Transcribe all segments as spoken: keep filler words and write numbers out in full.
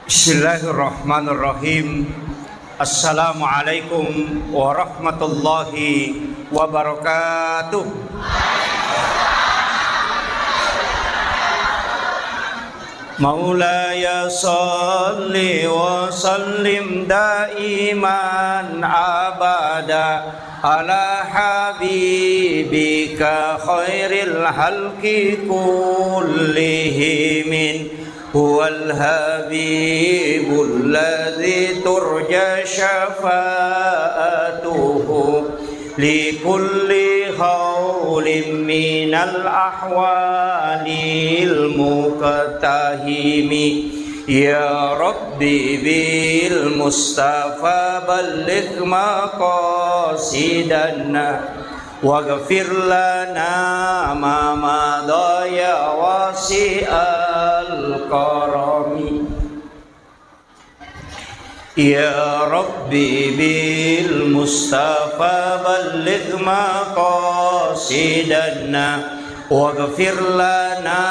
Bismillahirrahmanirrahim. Assalamualaikum warahmatullahi wabarakatuh. مولاي صل وسلم دائما أبدا على حبيبك خير الخلق كلهم. هو الحبيب الذي ترجى شفاعته لكل هول من الأهوال المقتحم. يا رب بالمصطفى بلغ مقاصدنا واغفر لنا ما مضى يا واسع الكرم. يا رب بالمصطفى بلغ مقاصدنا واغفر لنا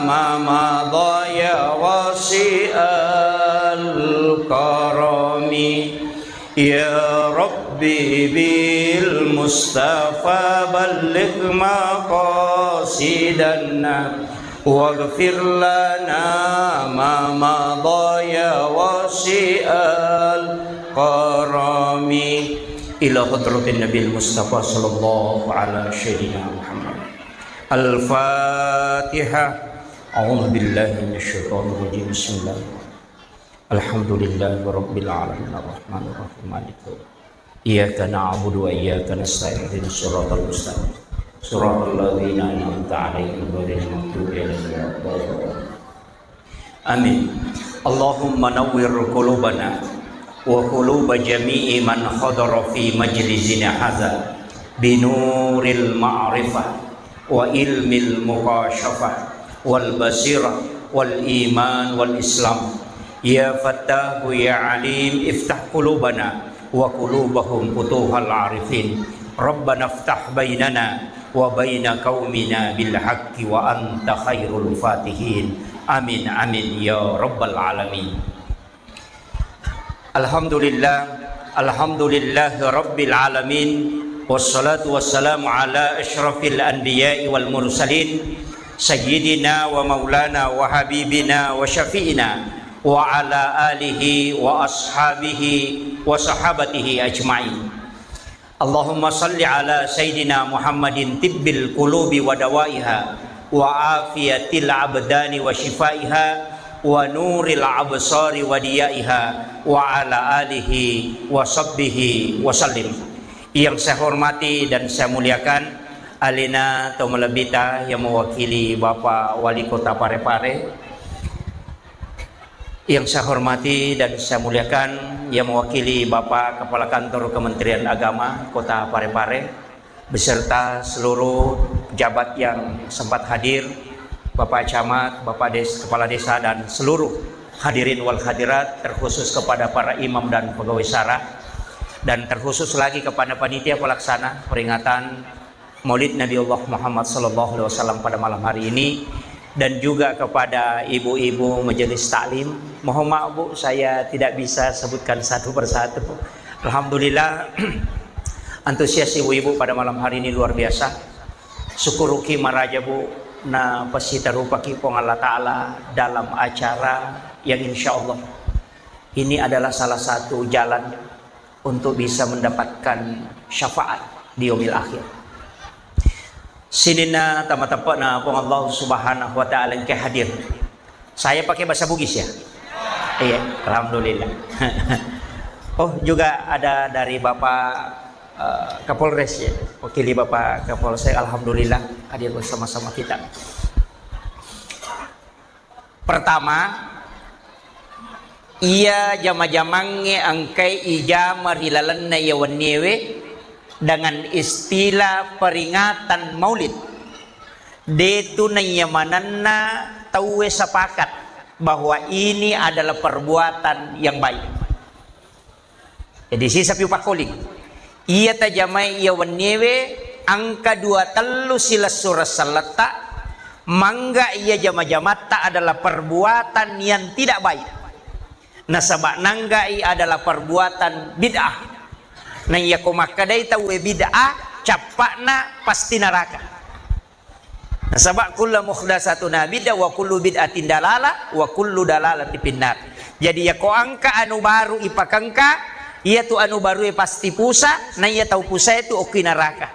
ما مضى يا واسع الكرم. يا رب بالمصطفى بلغ مقاصدنا واغفر لنا ما مضى يا واسع الكرم. إلى حضرة النبي المصطفى صلى الله على سيدنا محمد. الفاتحة. أعوذ بالله من الشيطان الرجيم. بسم الله. الحمد لله رب العالمين الرحمن الرحيم مالك يوم الدين. إياك نعبد وإياك نستعين اهدنا الصراط المستقيم صراط الذين أنعمت عليهم غير المغضوب عليهم ولا الضالين. آمين. اللهم نور قلوبنا وقلوب جميع من حضر في مجلسنا هذا بنور المعرفة وعلم المكاشفة والبصيرة والإيمان والإسلام. يا فتاح يا عليم افتح قلوبنا وقلوبهم فتوح العارفين. ربنا افتح بيننا وبين قومنا بالحق وأنت خير الفاتحين. آمين، آمين يا رب العالمين. الحمد لله، الحمد لله رب العالمين، والصلاة والسلام على أشرف الأنبياء والمرسلين، سيدنا ومولانا وحبيبنا وشفيعنا وعلى آله وأصحابه وصحابته أجمعين. اللهم صل على سيدنا محمد طب القلوب ودوائها وعافية الأبدان وشفائها ونور الأبصار وضيائها وعلى آله وصحبه وسلم. Yang saya hormati dan saya muliakan, alena to malebbita yang mewakili Bapak Wali Kota Parepare, yang saya hormati dan saya muliakan, yang mewakili Bapak Kepala Kantor Kementerian Agama Kota Parepare, beserta seluruh pejabat yang sempat hadir, Bapak Camat, Bapak Des-, Kepala Desa, dan seluruh hadirin wal hadirat, terkhusus kepada para imam dan pegawai syara, dan terkhusus lagi kepada panitia pelaksana peringatan Maulid Nabiullah Muhammad sallallahu alaihi wasallam pada malam hari ini, dan juga kepada ibu-ibu majelis taklim. Mohon maaf, Bu, saya tidak bisa sebutkan satu persatu. Alhamdulillah, antusias ibu-ibu pada malam hari ini luar biasa. Syukuruki maraja, Bu, na pasitarupaki Puang Allah Ta'ala dalam acara yang insya Allah ini adalah salah satu jalan untuk bisa mendapatkan syafaat di yaumil akhir. Sininna tamateppena Puang Allah Subhanahu wa Ta'ala engka hadir. Saya pakai bahasa Bugis ya? Iya, alhamdulillah. Oh, juga ada dari Bapak, eh, Kapolres ya, wakili Bapak Kapolsek, alhamdulillah hadir bersama-sama kita. Pertama, iya jama-jamangnge engkai ijama ri lalenna iya wenniewe dengan istilah peringatan Maulid. Detu naiya manenna tauwe sepakat bahwa ini adalah perbuatan yang baik. Jadi, sisa piu pakkoling. Iya tajamai iya wenniewe, engka dua tellu silessureng selletta, mangga iya jama-jamatta adalah perbuatan yang tidak baik. Nasaba nanggai adalah perbuatan bid'ah. Na iyako makkedai tauwe bid'ah, cappa'na pasti neraka. Nasaba kullu muhdatsatun bid'ah wa kullu bid'atin dalalah wa kullu dalalatin finnar. Jadi iyako engka anu baru ipakengka, iyatu anu barue pasti pusa, na iya tau pusae tu okki neraka.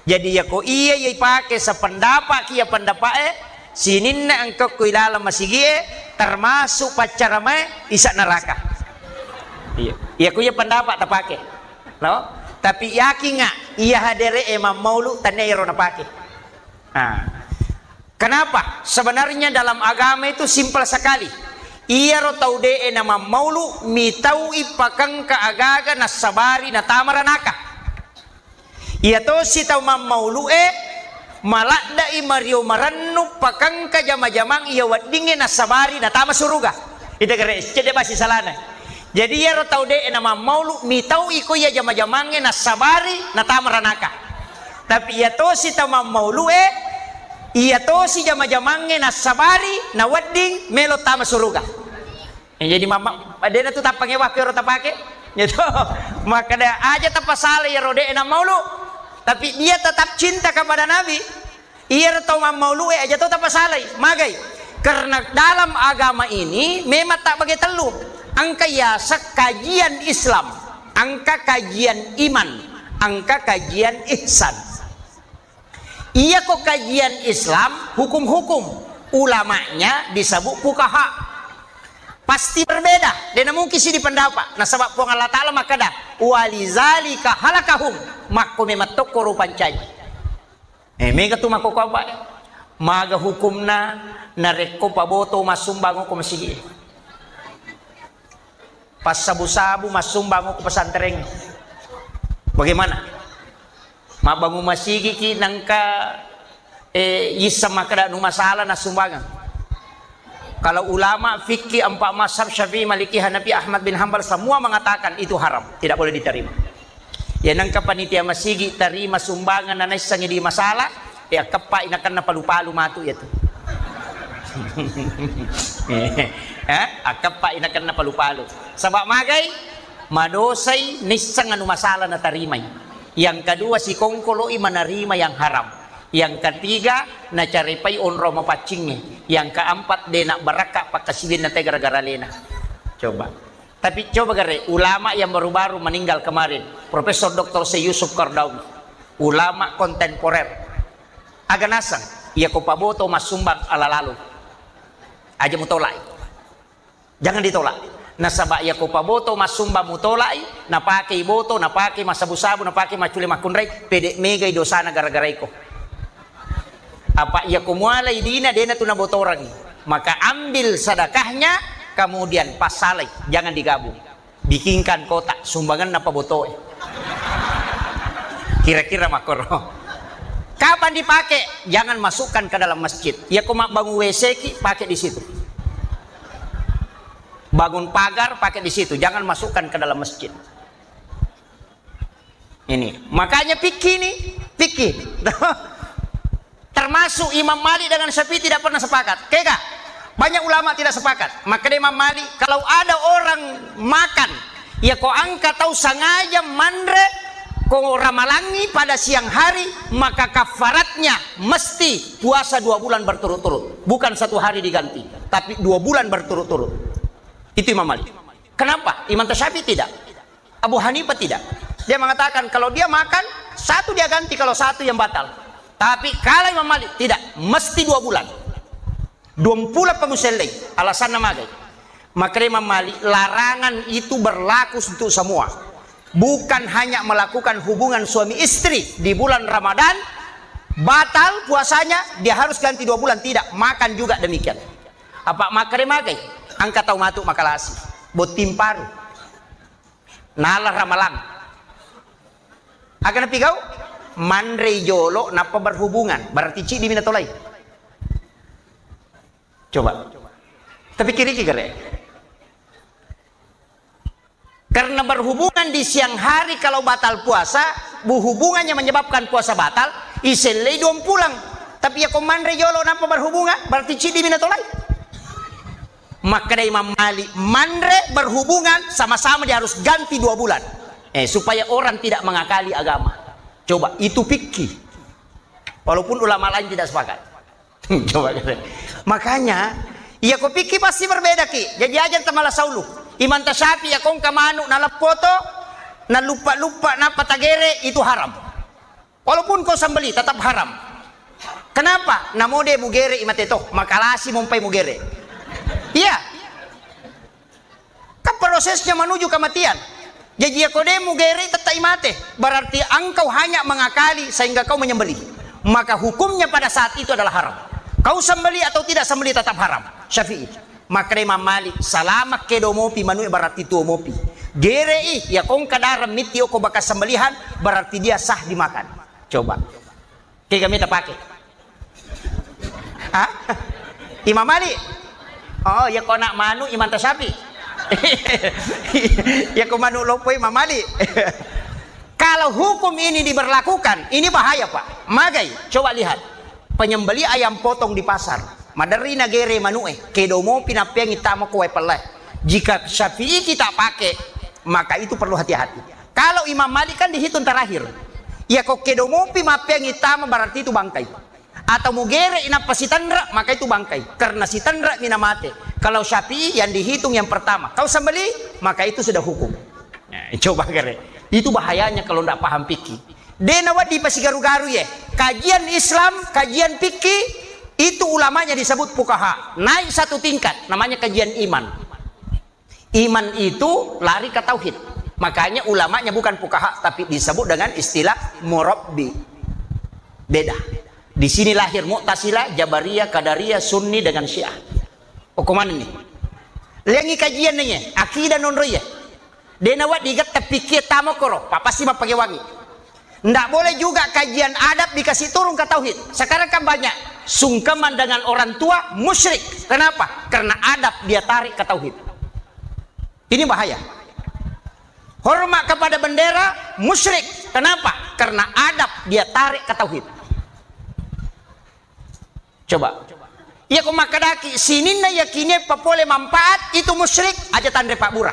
Jadi iyako iya ipake sependapat ki iya pendapa'e, sininna engka ko ilaleng masigie termasuk paccaramae isa neraka. Iya. Iyako iya pendapat tapake. No? Tapi yakinga iya hadere'e mammaulu tania iyaro napake. Nah, kenapa? Sebenarnya dalam agama itu simpel sekali. Iyaro tau de'e namammaulu, mitau ipakengka agaga nassabari natama ranaka. Iyatosi tau mammaulu'e, maladda'i mario marennu pakengka jama-jamang iya weddingnge nassabari natama suruga. Ita gare, cedde basi salana. Jadi iyaro tau de'e namammaulu, mitau iko iya jama-jamangnge nassabari natama ranaka. Tapi iyatosi tau mammaulu'e, iyatosi jama-jamangnge nassabari nawedding melo tama suruga. Eh, jadi mamma, dena tu tappangewa ero tapake. Gitu. Makkeda aja tapasala iyaro de'e nammaulu, tapi dia tetap cinta kepada Nabi. Iyaro tau mammaulu'e aja to tapasalai. Magai? Karena dalam agama ini memang tak bagi tellu. Engka yaseng kajian Islam, engka kajian iman, engka kajian ihsan. Iyako kajian Islam, hukum-hukum, ulamanya disebut fuqaha. Pasti berbeda, dena mungkin si dipendapat. Nasaba Puang Allah Ta'ala makkeda, "Walizalika khalaqahum," makko memang tokko rupancaji. Eh, mega tu makkoko apa? Maga hukumna narekko paboto massumbang ko masigi. Passabu-sabu massumbang ko pesantren. Bagaimana? Mabbangun masigi ki nangka, eh, yisseng makkeda nu masalah nassumbangeng. Kalau ulama fikih empat mazhab Syafi'i, Maliki, Hanafi, Ahmad bin Hambal semua mengatakan itu haram, tidak boleh diterima. Ya, nengka panitia masigi tarima sumbangan na naissengi di masalah, ya, akkeppai nakenna palu-palu matu ya tu. Eh, akkeppai nakenna palu-palu. Sebab magai, madosai nisseng anu masalah natarimai. Yang kedua, sikongkoloi menerima yang haram. Yang ketiga, nacarepai onrong mapaccingnge. Yang keempat, de nabbarakka pakkasiwianna te gara-gara alena. Coba. Tapi coba gare, ulama yang baru-baru meninggal kemarin, Profesor Doktor Syekh Yusuf Qaradawi, ulama kontemporer. Aga naseng, iya ko paboto massumbang ala lalu. Aja mutolai. Jangan ditolak. Nasaba iya ko paboto massumbang mutolai, napake iboto, napake masabu-sabu, napake maccule makkunrai, pede megai dosana gara-gara iko. Apa iya ko mualai dina, dena tu nabotorangi. Maka ambil sedekahnya, kemudian passalai, jangan digabung. Bikinkan kotak, sumbanganna pabotoe. Kira-kira makkoro. Kapan dipakai? Jangan masukkan ke dalam masjid. Iya ko mabbangun W C ki, pakai di situ. Bangun pagar, pakai di situ. Jangan masukkan ke dalam masjid. Ini, makanya fikih ini, fikih. Termasuk Imam Malik dengan Syafi'i tidak pernah sepakat. Kega? Banyak ulama tidak sepakat. Maka dia Imam Malik, kalau ada orang makan, ya ko angka tau sengaja manre ko ramalangi pada siang hari, maka kafaratnya mesti puasa dua bulan berturut-turut. Bukan satu hari diganti, tapi dua bulan berturut-turut. Itu Imam Malik. Kenapa? Imam Syafi'i tidak. Abu Hanifah tidak. Dia mengatakan kalau dia makan, satu dia ganti kalau satu yang batal. Tapi kalau Imam Malik tidak, mesti dua bulan. Dua bulan pamusellei, alasanna magai. Maka Imam Malik, larangan itu berlaku untuk semua. Bukan hanya melakukan hubungan suami istri di bulan Ramadan, batal puasanya, dia harus ganti dua bulan, tidak. Makan juga demikian. Apa makkeda magai? Engka tau matu makalasi. Botting paru. Nala ramalang. Aga napigau? Manrei jolo nappa berhubungan. Berarti ciddi mi natolai. Coba. Tapi kiri ki gare. Karena berhubungan di siang hari kalau batal puasa, bu-, hubungannya menyebabkan puasa batal, isellei dua pulang. Tapi ya ko manre jolo nappa berhubungan, berarti ciddi mi natolai. Makkeda Imam Malik, manre berhubungan sama-sama dia harus ganti dua bulan. Eh, supaya orang tidak mengakali agama. Coba, itu fikih. Walaupun ulama lain tidak sepakat. Coba kata. Makanya, iya ko fikih pasti berbeda ki. Jadi aja tamala saulu. Imam Tasyafi ya kongka manu naleppoto, nalupa-lupa, napa tagere, itu haram. Walaupun kau sembeli, tetap haram. Kenapa? Namo de mugere imate toh, makalasi mompai mugere. Iya. Kan prosesnya menuju kematian. Jadi ya kau de mugere tetap imate. Berarti engkau hanya mengakali sehingga kau menyembeli. Maka hukumnya pada saat itu adalah haram. Kau sembeli atau tidak sembeli tetap haram. Syafi'i. Makkeda Imam Malik, salama kedo mopi manue berarti tuo mopi. Gere i, ya kongka dareng mitti oko bakas sembelihan, berarti dia sah dimakan. Coba. Kega mita pake? Hah? Imam Malik? Oh, ya ko anak manu Imam Tasyafi. Ya ko manu lopo Imam Malik. Kalau hukum ini diberlakukan, ini bahaya, Pak. Magai, coba lihat. Penyembeli ayam potong di pasar. Maderri nagere manue, kedo mopi nappeangi tama ko wae pelle. Jika Syafi'i kita pakai, maka itu perlu hati-hati. Kalau Imam Malik kan dihitung terakhir. Ya ko kedo mopi mappeangi tama berarti itu bangkai. Atau mugere inappa sitenra, maka itu bangkai. Karena sitenra mina mate. Kalau Syafi'i yang dihitung yang pertama. Kau sembeli, maka itu sudah hukum. Nah, coba kere. Itu bahayanya kalau ndak paham fikih. De nawedding pasigaru-garu ye. Kajian Islam, kajian fikih, itu ulamanya disebut fuqaha. Naik satu tingkat, namanya kajian iman. Iman itu lari ke tauhid. Makanya ulamanya bukan fuqaha, tapi disebut dengan istilah murabbi. Beda. Di sini lahir Mu'tazilah, Jabariyah, Qadariyah, Sunni dengan Syiah. Oh, kemana nih? Lengi kajian nih, akidah nonro ya. De nawedding getta fikih tama koro, pa pasti mappakewangi. Ndak boleh juga kajian adab dikasih turun ke tauhid. Sekarang kan banyak sungkeman dengan orang tua musyrik. Kenapa? Karena adab dia tarik ke tauhid. Ini bahaya. Hormat kepada bendera musyrik. Kenapa? Karena adab dia tarik ke tauhid. Coba. Iya ko makkedaki sininna yakinie papole manfaat itu musyrik, aja tanre pabbura.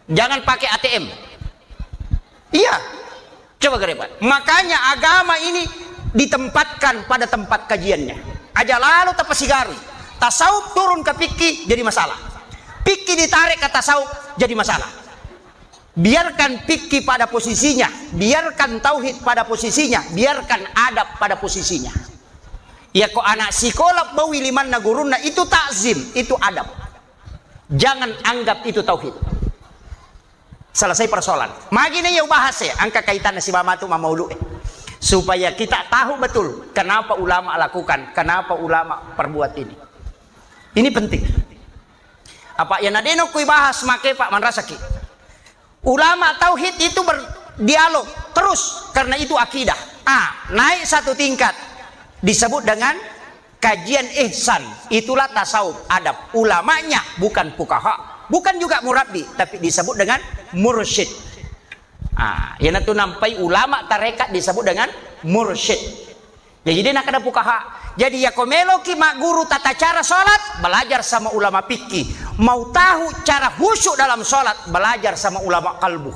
Jangan pakai A T M. Iya. Coba gare, Pak. Makanya agama ini ditempatkan pada tempat kajiannya. Aja lalo tapasigarui. Tasawuf turun ke fikih jadi masalah. Fikih ditarik ke tasawuf jadi masalah. Biarkan fikih pada posisinya, biarkan tauhid pada posisinya, biarkan adab pada posisinya. Iya ko anak sikola bawi limanna gurunna itu takzim, itu adab. Jangan anggap itu tauhid. Selesai persoalan. Magi na iya ubahas ya, angka kaitanna sibawa matu mamaulu eh. Supaya kita tahu betul kenapa ulama lakukan, kenapa ulama perbuat ini. Ini penting. Apa iya nadeno kui bahas make Pak manrasaki. Ulama tauhid itu berdialog terus karena itu akidah. Ah, naik satu tingkat disebut dengan kajian ihsan, itulah tasawuf, adab. Ulamanya bukan fuqaha, bukan juga murabbi, tapi disebut dengan mursyid. Ah, iyanatu nampai ulama tarekat disebut dengan mursyid. Jadi de nakkeda fuqaha. Jadi iya ko meloki magguru tata cara salat, belajar sama ulama fikih. Mau tahu cara khusyuk dalam salat, belajar sama ulama kalbu.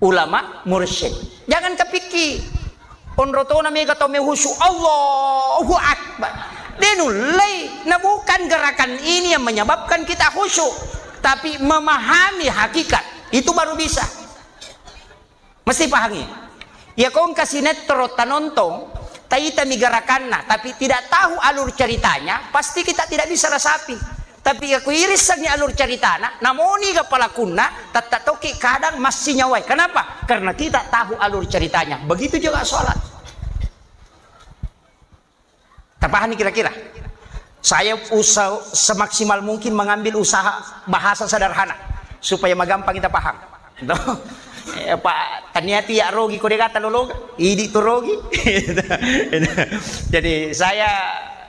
Ulama mursyid. Jangan ke fikih. Onrotona mega tau mekhusyuk. Allahu Akbar. De nullei. Nah, bukan gerakan ini yang menyebabkan kita khusyuk, tapi memahami hakikat. Itu baru bisa. Mesti pahangi. Iya ko engka sinetron tanontong, taitami gerakanna, tapi tidak tahu alur ceritanya, pasti kita tidak bisa rasapi. Tapi iya ko irissengi alur ceritana, namoni ga pelakunna, tetta toki kadang massi nyawai. Kenapa? Karena kita tahu alur ceritanya. Begitu juga sholat. Tapahani kira-kira? Saya usaha semaksimal mungkin mengambil usaha bahasa sederhana supaya magampang kita paham. Eh, Pak, tania tiak rogi ko degata lologa, idi tu rogi. Jadi saya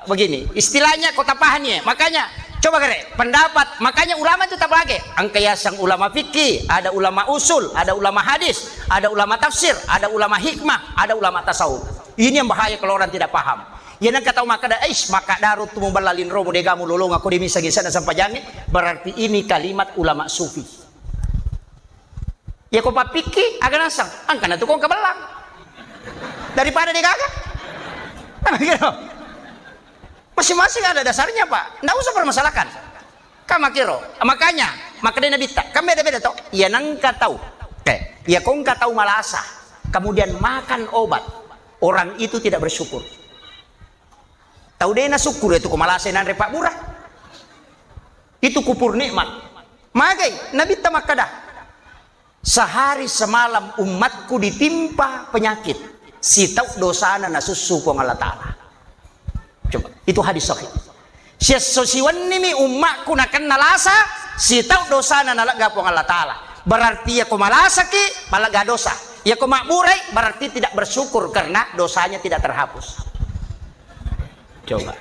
begini, istilahnya kota pahani ya. Makanya coba kere pendapat, makanya ulama itu tak pakai. Angka yasang ulama fikih, ada ulama usul, ada ulama hadis, ada ulama tafsir, ada ulama hikmah, ada ulama tasawuf. Ini yang bahaya kalau orang tidak paham. Iya nengka tau makkeda, "Ais, makkadaro tu mubella linromu, dega mulolongako, de misa-, gisana sempajangnge," berarti ini kalimat ulama sufi. Iya ko pappikki, aga naseng, engkana tu ko engka bellang. Daripada degaga. Kan begitu. Masing-masing ada dasarnya, Pak. Ndak usah permasalahkan. Kamakiro. Makanya, makkedai Nabitta, kan beda-beda to. Iya nengka tau. Oke. Iya ko engka tau malasa, kemudian makan obat, orang itu tidak bersyukur. Tau de nasukkuru itu ko malasa nanre pabbura. Itu kupur nikmat. Magai Nabitta makkeda, "Sehari semalam umatku ditimpa penyakit, sitau dosana nasussu Puang Allah Ta'ala." Coba, itu hadis sahih. Siesso siwennimi ummakku nakenna lasa, sitau dosana nalegga Puang Allah Ta'ala. Berarti iya ko malasaki, malegga dosa. Iya ko mabburai, berarti tidak bersyukur karena dosanya tidak terhapus. Coba.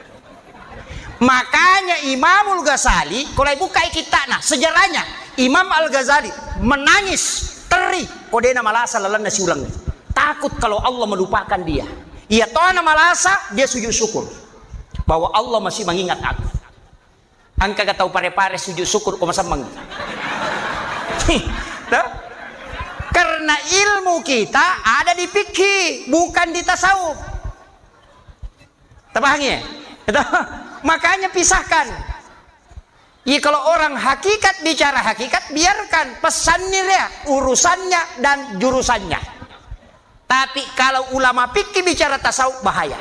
Makanya Imamul Ghazali, kalau bukai kitabnya, sejarahnya, Imam Al-Ghazali menangis, teri, ko dena malasa lalanna siulang. Takut kalau Allah melupakan dia. Iya tona malasa, dia sujud syukur bahwa Allah masih mengingat aku. Engka ga tau pare-pare sujud syukur ko masammangi. Toh? Karena ilmu kita ada di fikih, bukan di tasawuf. Tapahangi ya? Itu. Makanya pisahkan. Iya, kalau orang hakikat bicara hakikat, biarkan, pesannya dia, urusannya dan jurusannya. Tapi kalau ulama fikih bicara tasawuf, bahaya.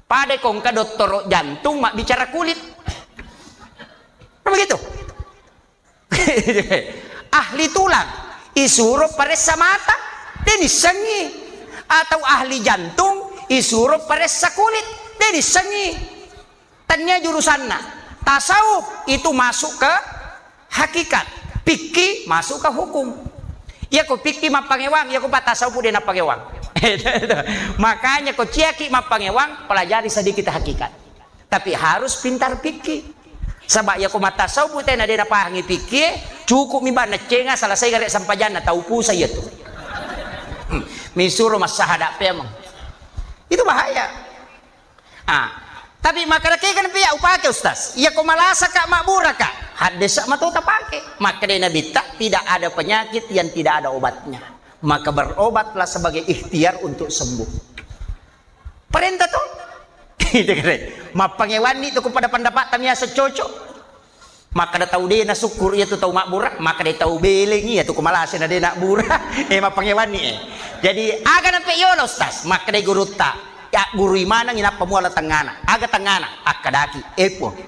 Pada ko engka dottoro jantung mabbicara kulit. Kan begitu? Ahli tulang, isuro paressa mata, de nissengi. Atau ahli jantung, isuro paressa kulit, de nissengi. Tania jurusanna. Tasawuf itu masuk ke hakikat, fikih masuk ke hukum. Iya ko fikih mappangewang, iya ko pattasawuf de nappangewang. Makanya ko ciaki mappangewang, pelajari sedikit hakikat. Tapi harus pintar fikih. Saba iya ko mattasawuf tena de napahangi fikih, cukup mi bang nacenga selesai gare sempajanna, tau pusa iya tu. Hmm. Misuro massahada pemeng. Itu bahaya. Ah, tapi makkeda kega pia upake, Ustaz? Iya ko malasaka, mabburaka, haddesa mato tapake. Makkedai Nabitta, tidak ada penyakit yang tidak ada obatnya. Maka berobatlah sebagai ikhtiar untuk sembuh. Perintah to? Mappangewanni tu ko pada pendapat tamiasa cocok. Makkeda tau de nasukkuru iya tu tau mabbura, makkeda tau beleng iya tu ko malasa na de nabbura. Eh, mappangewanni, eh. Jadi, aga nampe yolo, Ustaz? Makkeda gurutta, ya gurui maneng inappa muala tengana. Aga tengana? Akkedaki, eh, Puang.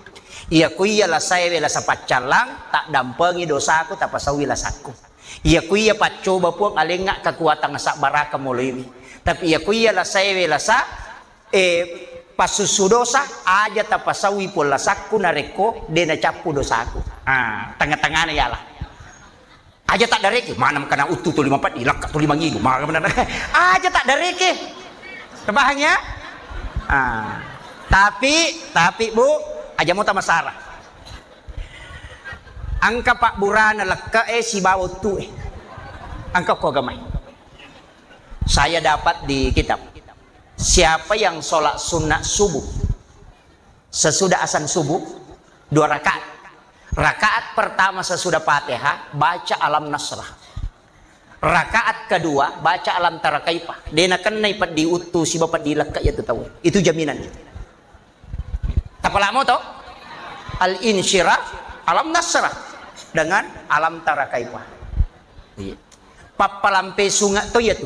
Iya ku iya lasaewe lasa paccallang, taddampengi dosaku, tapasaui lasakku. Iya ku iya paccoba Puang alengnga kekuatan sabbaraka moloiwi. Tapi iya ku iya lasaewe lasa eh, passussu dosa, aja tapasaui Puang lasakku narekko de nacappu dosaku. Ah, tengah-tengahna yala. Aja taddareke, maneng kana uttu tuli mapeddi, lakka tuli mangidu, maka benar. Aja taddareke. Terpaham ya? Ah, tapi, tapi Bu, aja mau tamasara. Engka pabburana lekka e sibawa uttu e. Engka ko agamai. Saya dapat di kitab, siapa yang sholat sunat subuh sesudah azan subuh dua rakaat, rakaat pertama sesudah Fatihah baca Alam Nasrah, rakaat kedua baca Alam Tara Kaifa, de nakennai peddi uttu siba peddi lekka iya tu tau, itu jaminan. Tapalamo to? Al-Insyirah, Alam Nasrah, dengan Alam Tara Kaifa. Iya. Pappalampe sunga to iya tu.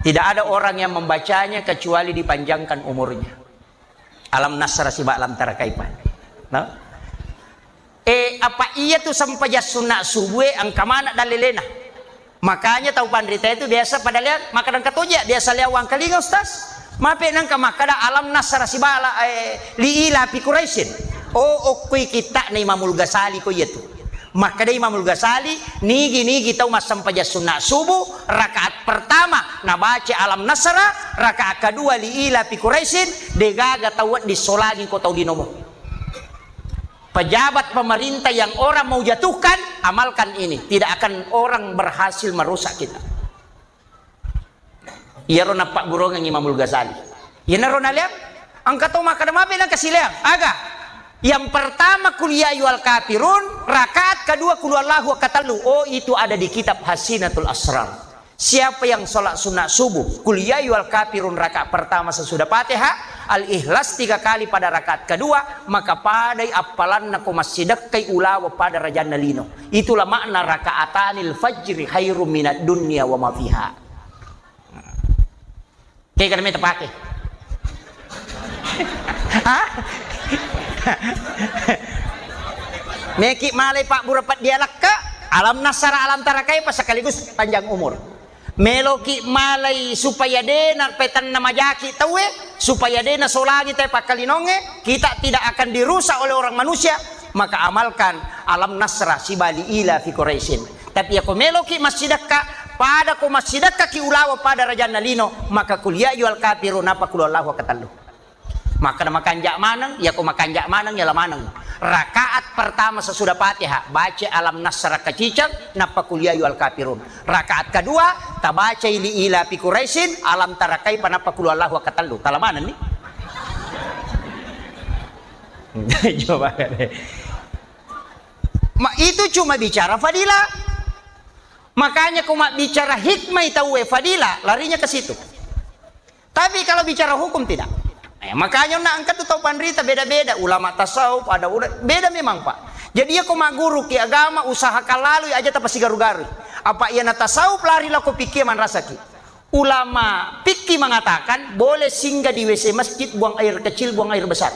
Tidak ada orang yang membacanya kecuali dipanjangkan umurnya. Alam Nasrah siba Alam Tara Kaifa. No? Eh, apa iya tu sempajang sunna subuh e engka mana dalilena? Makanya tau panrita itu biasa pada lihat makan katoja, biasa lihat uang kelinga, Ustaz. Mape nangka makkada Alam Nasrah sibala, eh, li ila fi Quraisyin. Oh, okkoi kitta na Imamul Ghazali ko iya tu. Makkada Imamul Ghazali, nigi-nigi tau massempajang sunna subuh, rakaat pertama nabaca Alam Nasrah, rakaat kedua li ila fi Quraisyin, degaga tau wedding solangi ko tau dinomo. Pejabat pemerintah yang orang mau jatuhkan, amalkan ini. Tidak akan orang berhasil merusak kita. Iyaro nappagguruang Imamul Ghazali. Iyanaro naleang, engka to makkeda mabe na kasileang. Aga? Yang pertama, Qul ya ayyuhal kafirun, rakaat kedua, Qul huwallahu, katellu. Oh, itu ada di kitab Hasinatul Asrar. Siapa yang sholat sunat subuh, Qul ya ayyuhal kafirun rakaat pertama sesudah Fatihah, Al-Ikhlas tiga kali pada rakaat kedua, maka padai appalanna ko massidekkai ulawa pada rajanna lino. Itulah makna rakaatanil fajri khairum minad dunya wa ma fiha. Kega meta pake. Hah? Meki malai pabbura peddia lekka, alam nasara, alam tarakai pa sekaligus panjang umur. Meloki malai supaya dena petanna majaki tauwe, supaya dena solangi te pakkalinonge, kita tidak akan dirusak oleh orang manusia, maka amalkan alam nasra sibali ila fi Quraisyin. Tapi yako meloki massidekka, pada ko massidekkaki ulawa pada rajanna lino, maka Qul ya ayyuhal kafirun, nappa Qul huwallahu katellu. Makkeda makanja maneng, yako makanja maneng, yala maneng. Rakaat pertama sesudah Fatihah, baca alam nasra kaciceng, nappa Qul ya ayyuhal kafirun. Rakaat kedua, tabacai li ila fi Quraisyin, alam tarakai pa nappa Qul huwallahu katellu. Tala maneng ni. Coba. Ma, itu cuma bicara fadilah. Makanya ko mabbicara hikmah tauwe fadilah, larinya ke situ. Tapi kalau bicara hukum tidak. Eh, makanya na engka tu tau panrita beda-beda, ulama tasawuf, ada ula-, beda memang, Pak. Jadi ya ko magguru ki agama, usahakan lalu aja tapasigaru-garu. Apa iya na tasawuf lari lako pikir manrasaki. Ulama fikih mengatakan boleh singgah di W C masjid, buang air kecil, buang air besar.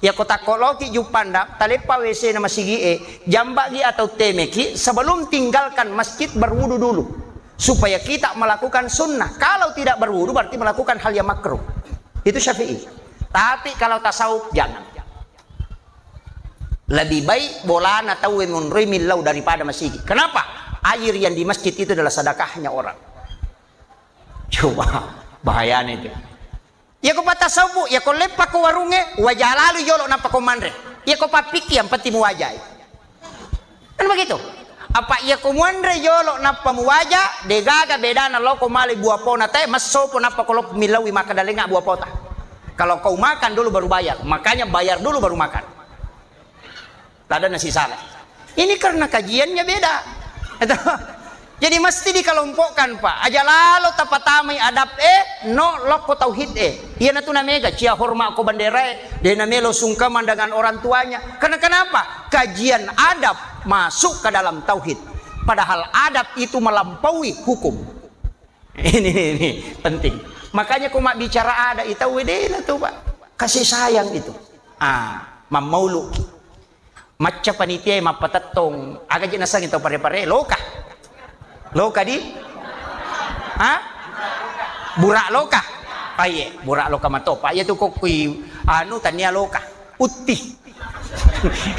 Yako takko loki juppanda, taleppa W C na masigi e, jambaki atau temeki, sebelum tinggalkan masjid berwudu dulu. Supaya kita melakukan sunnah. Kalau tidak berwudu berarti melakukan hal yang makruh. Itu Syafi'i. Tapi kalau tasawuf jangan. Lebih baik bolana tauwe monroi millau daripada masigi. Kenapa? Air yang di masjid itu adalah sedekahnya orang. Coba, bahayanya itu. Yako patasawuf, yako leppa ko warungnge, waja lalu jolo nappa ko manre. Yako pappikki yang penting muwajai. Kan begitu? Apa yako muanre jolo nappa muwaja, degaga bedana loko male buah pona te, massopo nappa ko loko millaui makkeda lenga buah pota. Kalau kau makan dulu baru bayar, makanya bayar dulu baru makan. Ladanna sisala. Ini karena kajiannya beda. Itu. Jadi mesti dikelompokkan, Pak. Aja lalo tapatamai adab e, no lokko tauhid e. Iyanatu namega cia hormat ko bendera e, de namelo sungkeman dengan orang tuanya. Karena kenapa? Kajian adab masuk ke dalam tauhid. Padahal adab itu melampaui hukum. Ini, ini, ini penting. Makanya ko mabbicara adab, itau wedena tu, Pak. Kasih sayang itu. Ah, mammauluki. Macca panitia mappatettong, aga je nasengngi tau pare-pare, loka. Loka di? Ha? Burak loka. Ah, iye, burak loka matopa. Iya tu kokkui anu tania loka. Utti.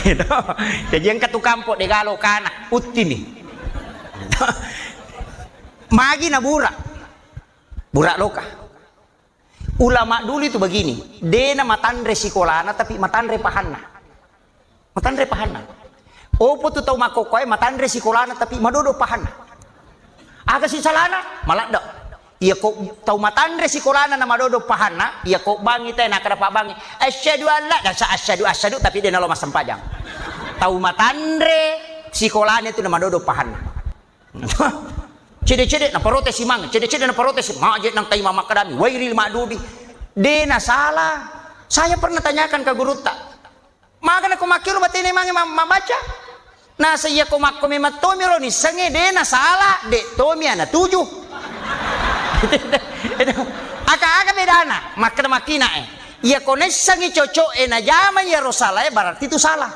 Gitu. Jadi engka tu kampo de galo kana, utti ni. Magi na burak. Burak loka. Ulama dulu itu begini, dena matanre sikolana tapi matanre pahanna. Matanre pahanna. Opo tu tau makkokkoe matanre sikolana tapi madodo pahanna. Aga sisalana? Maladde. Iya ko tau matanre sikolana na madodo pahanna, iya ko bangi te na kada pabangi. Asyhadu alla, dasa asyhadu asyhadu tapi dena lo massempajang. Tau matanre sikolana itu na madodo pahanna. Cede-cede na protes imang, cede-cede na protes, maje nang taima makkadami, wairil madubi. De na salah. Saya pernah tanyakan ke gurutta. Magana ko makkiro batene mange ma-, mabaca? Nasa iya ko makko memang tomi ro nissengnge, de na salah, de tomi ana tuju. Aka-aka bedana, makkeda makkina e. Iya ko naissengngi cocok e najama iya ro salah e, berarti itu salah.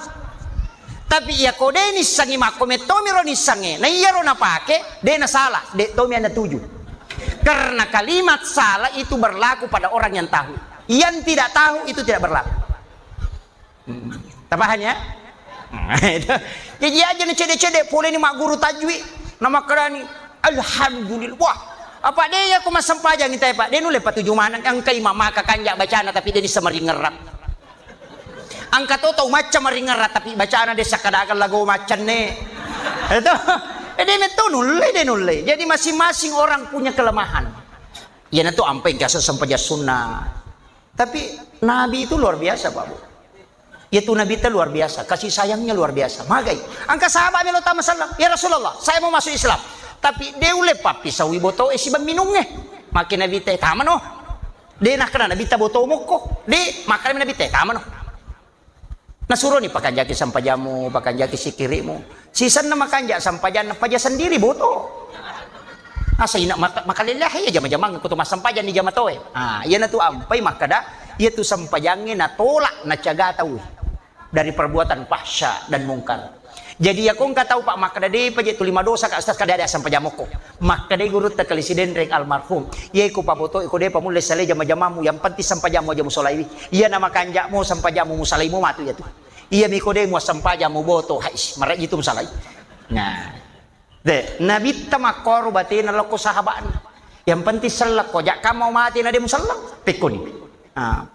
Tapi iya ko de nissengngi makko mettomi ro nissengnge, na iya ro napake, de na salah, de tomi ana tuju. Karena kalimat salah itu berlaku pada orang yang tahu. Yang tidak tahu itu tidak berlaku. Hmm. Tapahan ya? Jadi aja ni cede-cede pole ni magguru tajwi, na makkedani, "Alhamdulillah." Wah, apa de iya ko massempajang itai, Pak? De nulle patuju maneng, engka imam maka kanja bacana tapi de nissa maringerrap. Engka to tau macca maringerrap tapi bacana de sakkadagang lago maccanne. Itu. Eh, de metto nulle, de nulle. Jadi masing-masing orang punya kelemahan. Iyanatu ampai engka sempajang sunna. Tapi Nabi itu luar biasa, Pak Bu. Yaitu Nabi itu luar biasa, kasih sayangnya luar biasa. Magai. Angka sahabat melo tama sallam, "Ya Rasulullah, saya mau masuk Islam. Tapi de ulle pappisaui boto e siba minungnge." Maki Nabi te, "Tamano." De nakkeda Nabi ta boto mokko. De, makkeda Nabi te, "Tamano." Nasuroni pakanjaki sampajammu, pakanjaki sikirimu. Sisenna makanja sampajanna, paja sendiri boto. Asa ina mata-, makalellah iya jama-jamang ko to massempajang ni jama toe. Ah, iyana tu ampai makkeda, iya tu sampajangnge natolak, nacaga tau dari perbuatan fahsya dan mungkar. Jadi, iya ko engka tau, Pak, makkeda, "De paje tuli madosa, Kak Ustaz, kada ada sampajang mokko." Makkeda gurutta Kali Sidenreng almarhum, "Iya ko paboto, iko de pamulle salai jama-jamamu, yang penting sampajammu aja musolaiwi. Iya na makanja'mu, sampajammu musalaimu matu iya tu. Iya miko de muassampajammu boto, hais, maraji tu musalai." Nah. De, Nabitta makkoro batena lokko sahaba'na. Yang penting sellekko, jakka mau mati na de muselleng, pekkoni. Ah.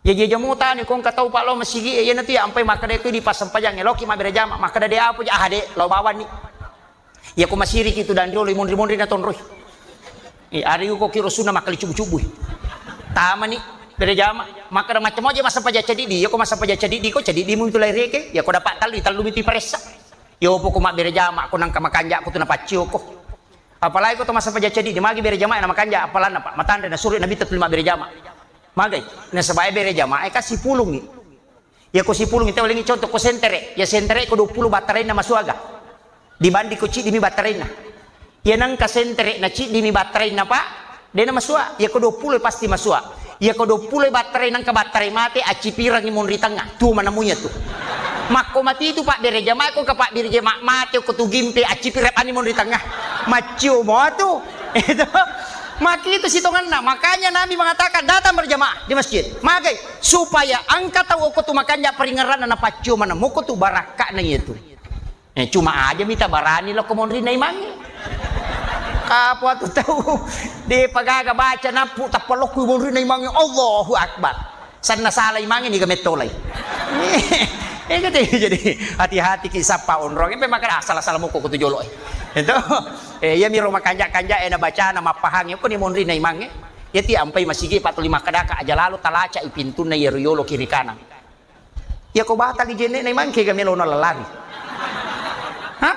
Jaji aja mutani ko engka tau, Pak, lao masigi e, iyana tu ya ampai makkeda ko idi passempajangnge, laoki mabbere jama, makkeda de apa ja, ah, de, lao bawanni. Iya ko masiriki tu dan riolo, monri-monri na tonroi. Eh, ari ko kiro sunna makkali cubu-cubui. Tamani bere jama, makkeda macam aja massempajang cadidi, iya ko massempajang cadidi ko cadidimu itu laireke, iya ko dapat tallu, tallu mitu paressa. Yo poko mabbere jama ko nangka makanja ko tu napaccio ko. Apalagi ko to massempajang cadidi, magi bere jama na makanja, apalanna, Pak, matanre nasuro Nabitta tuli mabbere jama. Magai, nasaba e bere jama e kasi pulungi. Iya ko sipulungi, tau lengi contoh ko sentere. Ya sentere ko dua puluh battarainna masuaga. Dibanding ko ciddimi battarainna. Iya nangka sentere na ciddimi battarainna, Pak, dena masua. Iya ko dua puluh pasti masua. Iya ko dua puluh battarai nangka battarai mate, accipirangi monri tengah. Tu manamui iya tu. Makko mati itu, Pak, bere jama ko ka, Pak, bere jama mate ko tu gimpe, accipirang ani monri tengah. Maccio mo tu. Itu. Maki itu sitonganna. Makanya Nabi mengatakan, "Datang berjamaah di masjid." Magai, supaya engka tau okko tu makanja paringerranna napaccio maneng moko tu barakka'na iya tu. Eh, cuma aja mita barani lokko monrinna imangnge. Kapo atu tau de pagaga baca nappu tappa lokko monrinna imangnge, Allahu Akbar. Sanna sala imangnge niga mettolai. Eh, kete, jadi hati-hati ki sappa onrong. Empe makkeda, "Ah, sala-sala moko ko tu jolo e." Itu. Eh, iya miro makanja-kanja e na bacana mappahangi ko ni monrinna imangnge. Iya ti ampai masigi, Pak, tuli makkedaka aja lalo talacai pintunna iya ri yolo kiri kanan. Iya ko batali jenne'na imang kega melona lalari. Hah?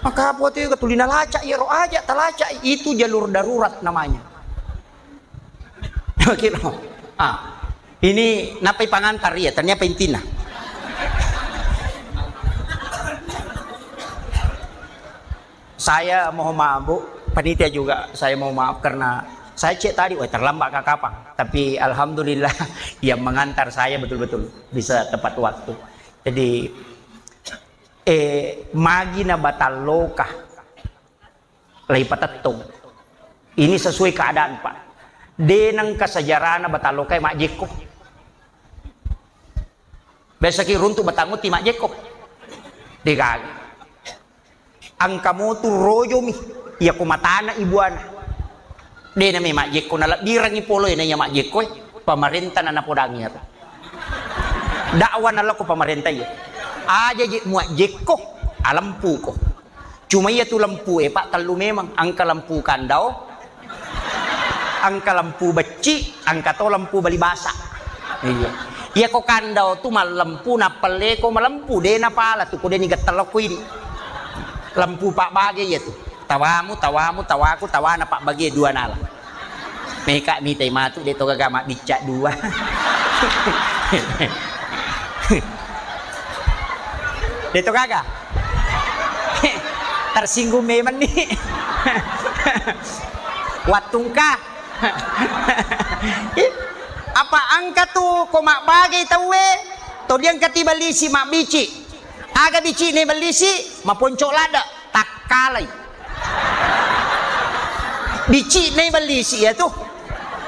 Maka apa tu tuli nalaca iyaro aja, talaca itu jalur darurat namanya. Kira. Ah. Ini napai pangantar iya, tania apa intina? Saya mohon maaf, Bu, panitia juga saya mohon maaf karena saya cek tadi, wah, terlambat ka kapang. Tapi alhamdulillah yang mengantar saya betul-betul bisa tepat waktu. Jadi, eh, magi na batalloka lai patettong. Ini sesuai keadaan, Pak. De nengka sejarahna batalloka e majjekko. Biasa ki runtu batang utti majjekko. De gaga. Engka motu rojomi, iya ko matana ibuana. De nami majjekko, nalebbirangi polo e na iya majjekko e, pamarenta na napodangi iyaro. Dakwa nalako pamarenta iya. Aja je muajjekko, alempuko. Cuma iya tu lempu e, Pak, tellu memang. Engka lempu kandao, engka lempu becci, engka to lempu bali basa. Iya. Iya ko kandao tu mallempu, nappelleko malempu, de napala tu ko de ni gettelokko ini. Lempu pabbage iya tu. Tawamu, tawamu, tawaku, tawana pabbage dua nala. Meka mitai matu de to gaga mabbicca dua. De to gaga. Tersinggung memang ni. Wattungka. Apa engka tu ko mabbage tauwe, to diangkati balisi mabbici. Aga bicine bellisi, maponco ladde, takkalai. Bicine bellisi iya tu.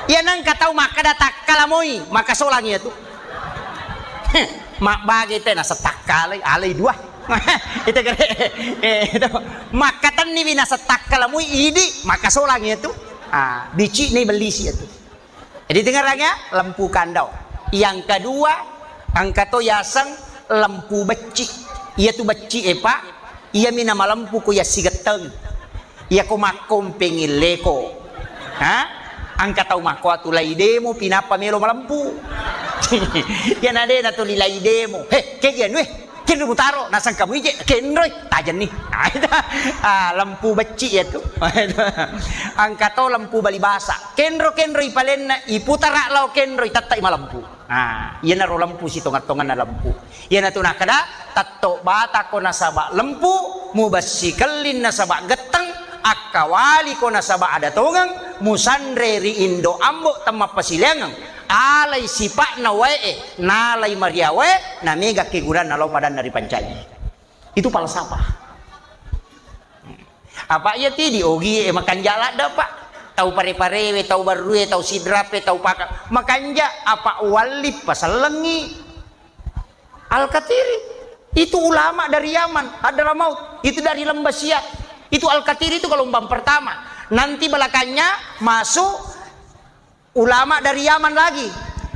Iya nengka tau makkeda takkala moi, makasolang iya tu. Heh, mabbage te nasa takkalai, alai dua. Itu kere. Eh, itu. Makkatenni wi nasa takkala moi idi, makasolang iya tu. Ah, bicine bellisi iya tu. Jadi dengarang ya, lempu kandau. Yang kedua, engka to yaseng lempu becci. Iya tu becci e, Pak. Iya mina malempu ko yassigetteng. Iya ko makkompeng illeko. Ha? Engka tau makkoa tu lai demo pinappa melo malempu. Iyana de' natuli lai demo. He, kegian weh. Kenro mutaro, nasang kamu ije, kenroi, tajenni. Ah, lempu becci iya tu. Engka to lempu bali basa. Kenro-kenro ipalenna, iputara lao kenro, itettai malempu. Ah, iyanaro lempu sitongeng-tongenna lempu. Iyanatu nakkeda, tetto batako nasaba lempu, mubessi kelling nasaba getteng, akkawaliko nasaba ada tongeng, musanre ri indo ambo temmappasileangeng, alai sipa'na wae'e, nalai mariawae, namega kegunanna lao padanna ripancaji. Itu falsafah. Apa iya ti di ogi e makanja ladde, Pak? Tau pare-parewe, tau barrue, tau sidrape, tau paka-, makanja apa walli pasellengi Al-Katiri. Itu ulama dari Yaman, Hadramaut. Itu dari Lembah Siat. Itu Al-Katiri itu gelombang pertama. Nanti belakangnya masuk ulama dari Yaman lagi.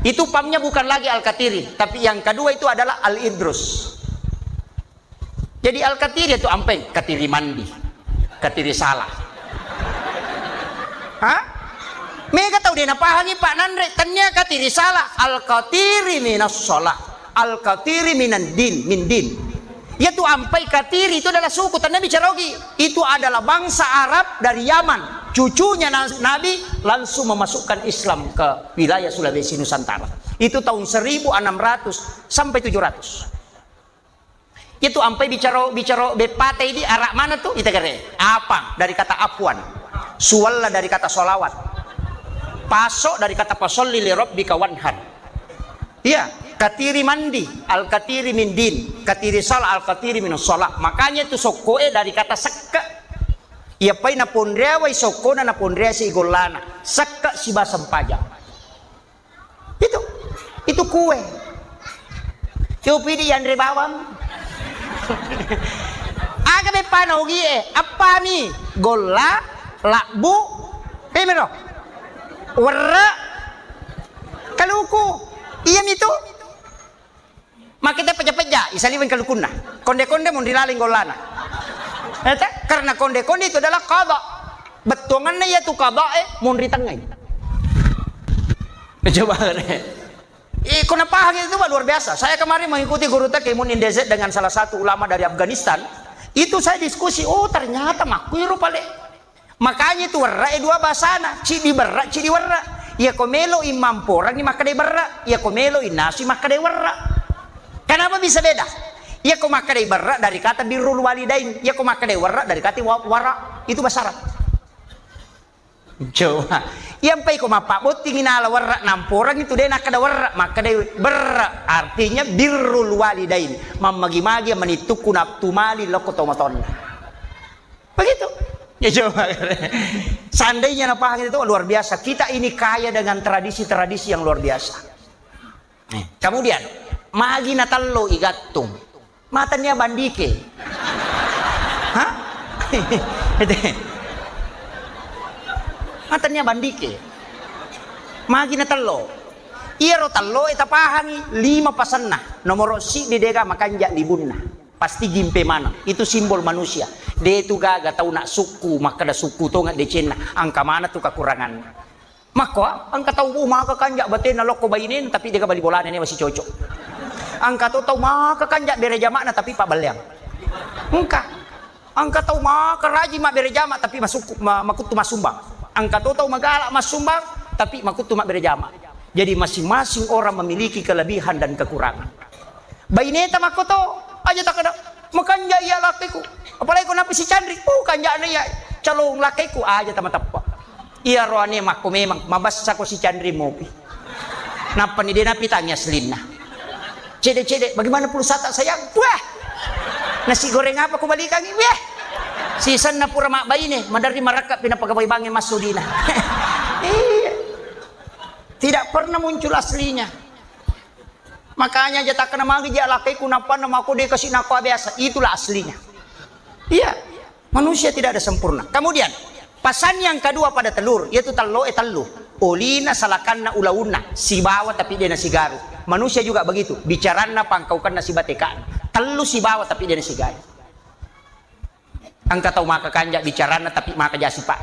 Itu pamnya bukan lagi Al-Katiri, tapi yang kedua itu adalah Al-Idrus. Jadi Al-Katiri itu ampai katiri mandi, katiri salah. Hah? Mega tau de' napahangi, Pak, nanre, tennia katiri salah. Al-Katiri minas sholah. Al-Katiri minan din, min din. Yaitu ampai Katiri itu adalah suku, tennia bicara ogi. Itu adalah bangsa Arab dari Yaman. Cucunya Na-, Nabi langsung memasukkan Islam ke wilayah Sulawesi Nusantara. Itu tahun seribu enam ratus sampai tujuh ratus. Itu ampai bicara, bicara beppate di Arab mana tu? Ita gare. Apang dari kata afwan. Suwalla dari kata solawat. Paso dari kata fasolli li rabbika wanhar. Iya, katiri mandi, al-katiri min din, katiri salah, al-katiri min salah. Makanya itu sokkoe dari kata sekke. Iya pai naponreawai sokkona, naponreasi gollana. Sekke siba sempajang. Itu, itu kue. Copi di yanre bawang. Aga beppana ogi e, appami, golla, labbu, eh, mero. Werre, kaluku. Iya mitu. Makita peja-peja, isaliweng kalukunna. Konde-konde munri laleng gollana. Eta, karena konde-konde itu adalah qada. Bettuanganna iya tu qada e munri tengngai. Coba re. Eh, kau paham itu, Pak, luar biasa. Saya kemarin mengikuti guru T K Munin D Z dengan salah satu ulama dari Afghanistan. Itu saya diskusi, oh, ternyata makkuiro pale. Makanya itu werra e dua bahasana, cidi berra, cidi werra. Iya ko melo i mamporangi makkeda berra, iya ko melo i nasu makkeda werra. Kenapa bisa beda? Iya ko makkeda berra dari kata birrul walidain, iya ko makkeda werra dari kata wa-, wara. Itu bahasa Arab. Coba. Iyampai ko mappabottingi nala werra namporang itu de nakkeda werra, makkeda berra, artinya birrul walidain. Mammagi-magi manittukku naptu mali lokko tomatonna. Begitu. Ya coba. Seandainya napaham itu luar biasa. Kita ini kaya dengan tradisi-tradisi yang luar biasa. Eh, kemudian, magi natello igattung. Matannia bandike. Hah? Matannia bandike. Magi natello. Iyaro tello e tapahangi lima pasenna. Nomoro siddi dega makanja libunna. Pasti gimpe maneng. Itu simbol manusia. De tu gaga tau nak sukku, makkeda sukku tonga decenna. Angka mana tu kekuranganna. Makko, engka tau, oh, maka kanja batena lokko bainena, tapi dega bali bolana ne masih cocok. Engka to tau maka kanja bere jama'na, tapi pabballeang. Engka. Engka tau maka rajin mabbere jama', tapi masukku-, ma-, makuttu massumbang. Engka to tau magala massumbang, tapi makuttu mabbere jama'. Jadi masing-masing orang memiliki kelebihan dan kekurangan. Baineta makkoto, aja takkeda, "Makanja iya lakkeku." Apalagi ko nappa sicanri, "Uh, kanjana iya calon lakkeku," aja tamateppa. Iya roane makko memang, mabassa ko sicanri mopi. Nappa ni de napitangi aslinna. "Cede-cede, bagaimana pulsata sayang?" "Wah! Nasi goreng apa ko balikangi?" "Wah! Sisenna pura mabbaine, maderri marakka pinapagabai bange massudina." Iya. Tidak pernah muncul aslinya. Makanya aja takkena magi ja lakkeku nappanna mako de kasi nakko biasa. Itulah aslinya. Iya. Manusia tidak ada sempurna. Kemudian, pasan yang kedua pada telur, yaitu tello e tellu. Olina, salakanna, ulaunna, sibawa tapi de nasigaru. Manusia juga begitu. Bicaranna, pangkaukanna, sibatekan. Tellu sibawa tapi de nasigaru. Engka tau maka kanja bicaranna tapi maka jasi, Pak.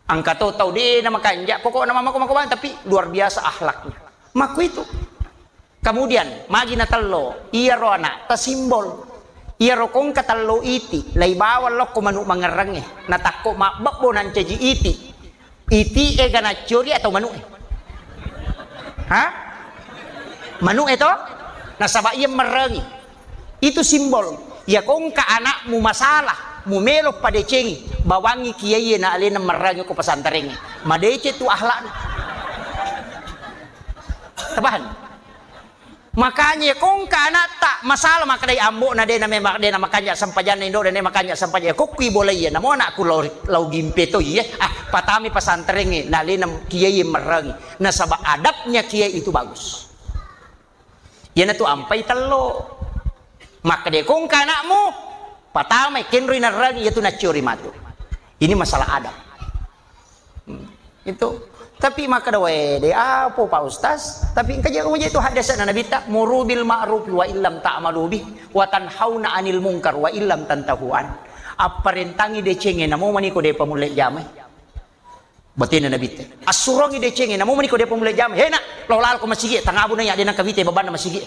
Engka to tau de' na makanja', pokokna mako-mako bang, tapi luar biasa akhlaknya. Makku itu. Kemudian, magi natello, iyaro ana'ta simbol. Iyaro kongka tello iti, lai bawang lokko manu' mangerrangnge, natakko mabbebbo nancaji iti. Iti e ga naccori atau manu' e? Ha? Manu' e to? Nasaba' iya merrangi. Itu simbol. Iya kongka ana'mu masalah, mumelo padecengi, bawangngi kiaiye na alena merrangi ko pesantrengnge. Madeceng tu akhlakna. Tapahanni? Makanya kongka ana'ta masalah, makkedai ambo'na de' na memang de' na makanja' sempajanna, indo'na de' makanja' sempajang. Kokkui bolaiye, namo ana'ku lau, lau gimpe to iye. Ah, patami pesantrengnge, na alena kiaiye merrangi. Nasaba' adabnya kiai itu bagus. Iyanatu ampai tello. Makkeda kongka ana'mu, patamai kenroi narrangi, iyatu nacciori matu. Ini masalah adab. Hmm, itu. Tapi makkeda, "Wae, de' apa, Pak Ustaz?" Tapi engka je' itu hadisna Nabitta, "Muru bil ma'ruf wa illam ta'malu bih, wa tanhauna 'anil munkar wa illam tantahu an." Apparentangi decengnge, namo maniko de' pamulle jamai. Batena Nabitta. Assurongi decengnge, namo maniko de' pamulle jamai. "Hena, lao lalo ko masigi, tangabu na iya de' nangka wite babanna masigi.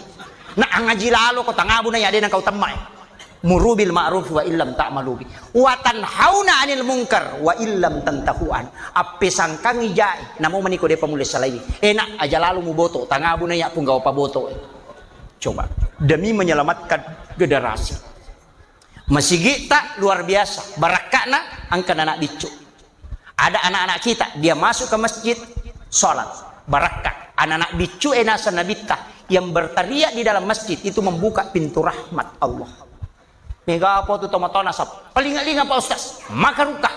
Na angaji lalo ko tangabu na iya de' nangka utemma e." Muru bil ma'ruf wa illam ta'malu bi. Wa tanhauna 'anil munkar wa illam tantahu an. Appesangkangi jae, namo maniko de' pamulle salaiwi. Hena, aja lalo muboto, tangabu na iya punggawa paboto e. Coba, demi menyelamatkan generasi. Masigitta luar biasa, barakka'na engka anak biccu. Ada anak-anak kita, dia masuk ke masjid, sholat, barakka. Anak-anak biccu e naseng Nabitta, yang berteriak di dalam masjid itu membuka pintu rahmat Allah. Mega apa tu tomatoa nasab, palinga-linga Pak Ustaz, makarukka.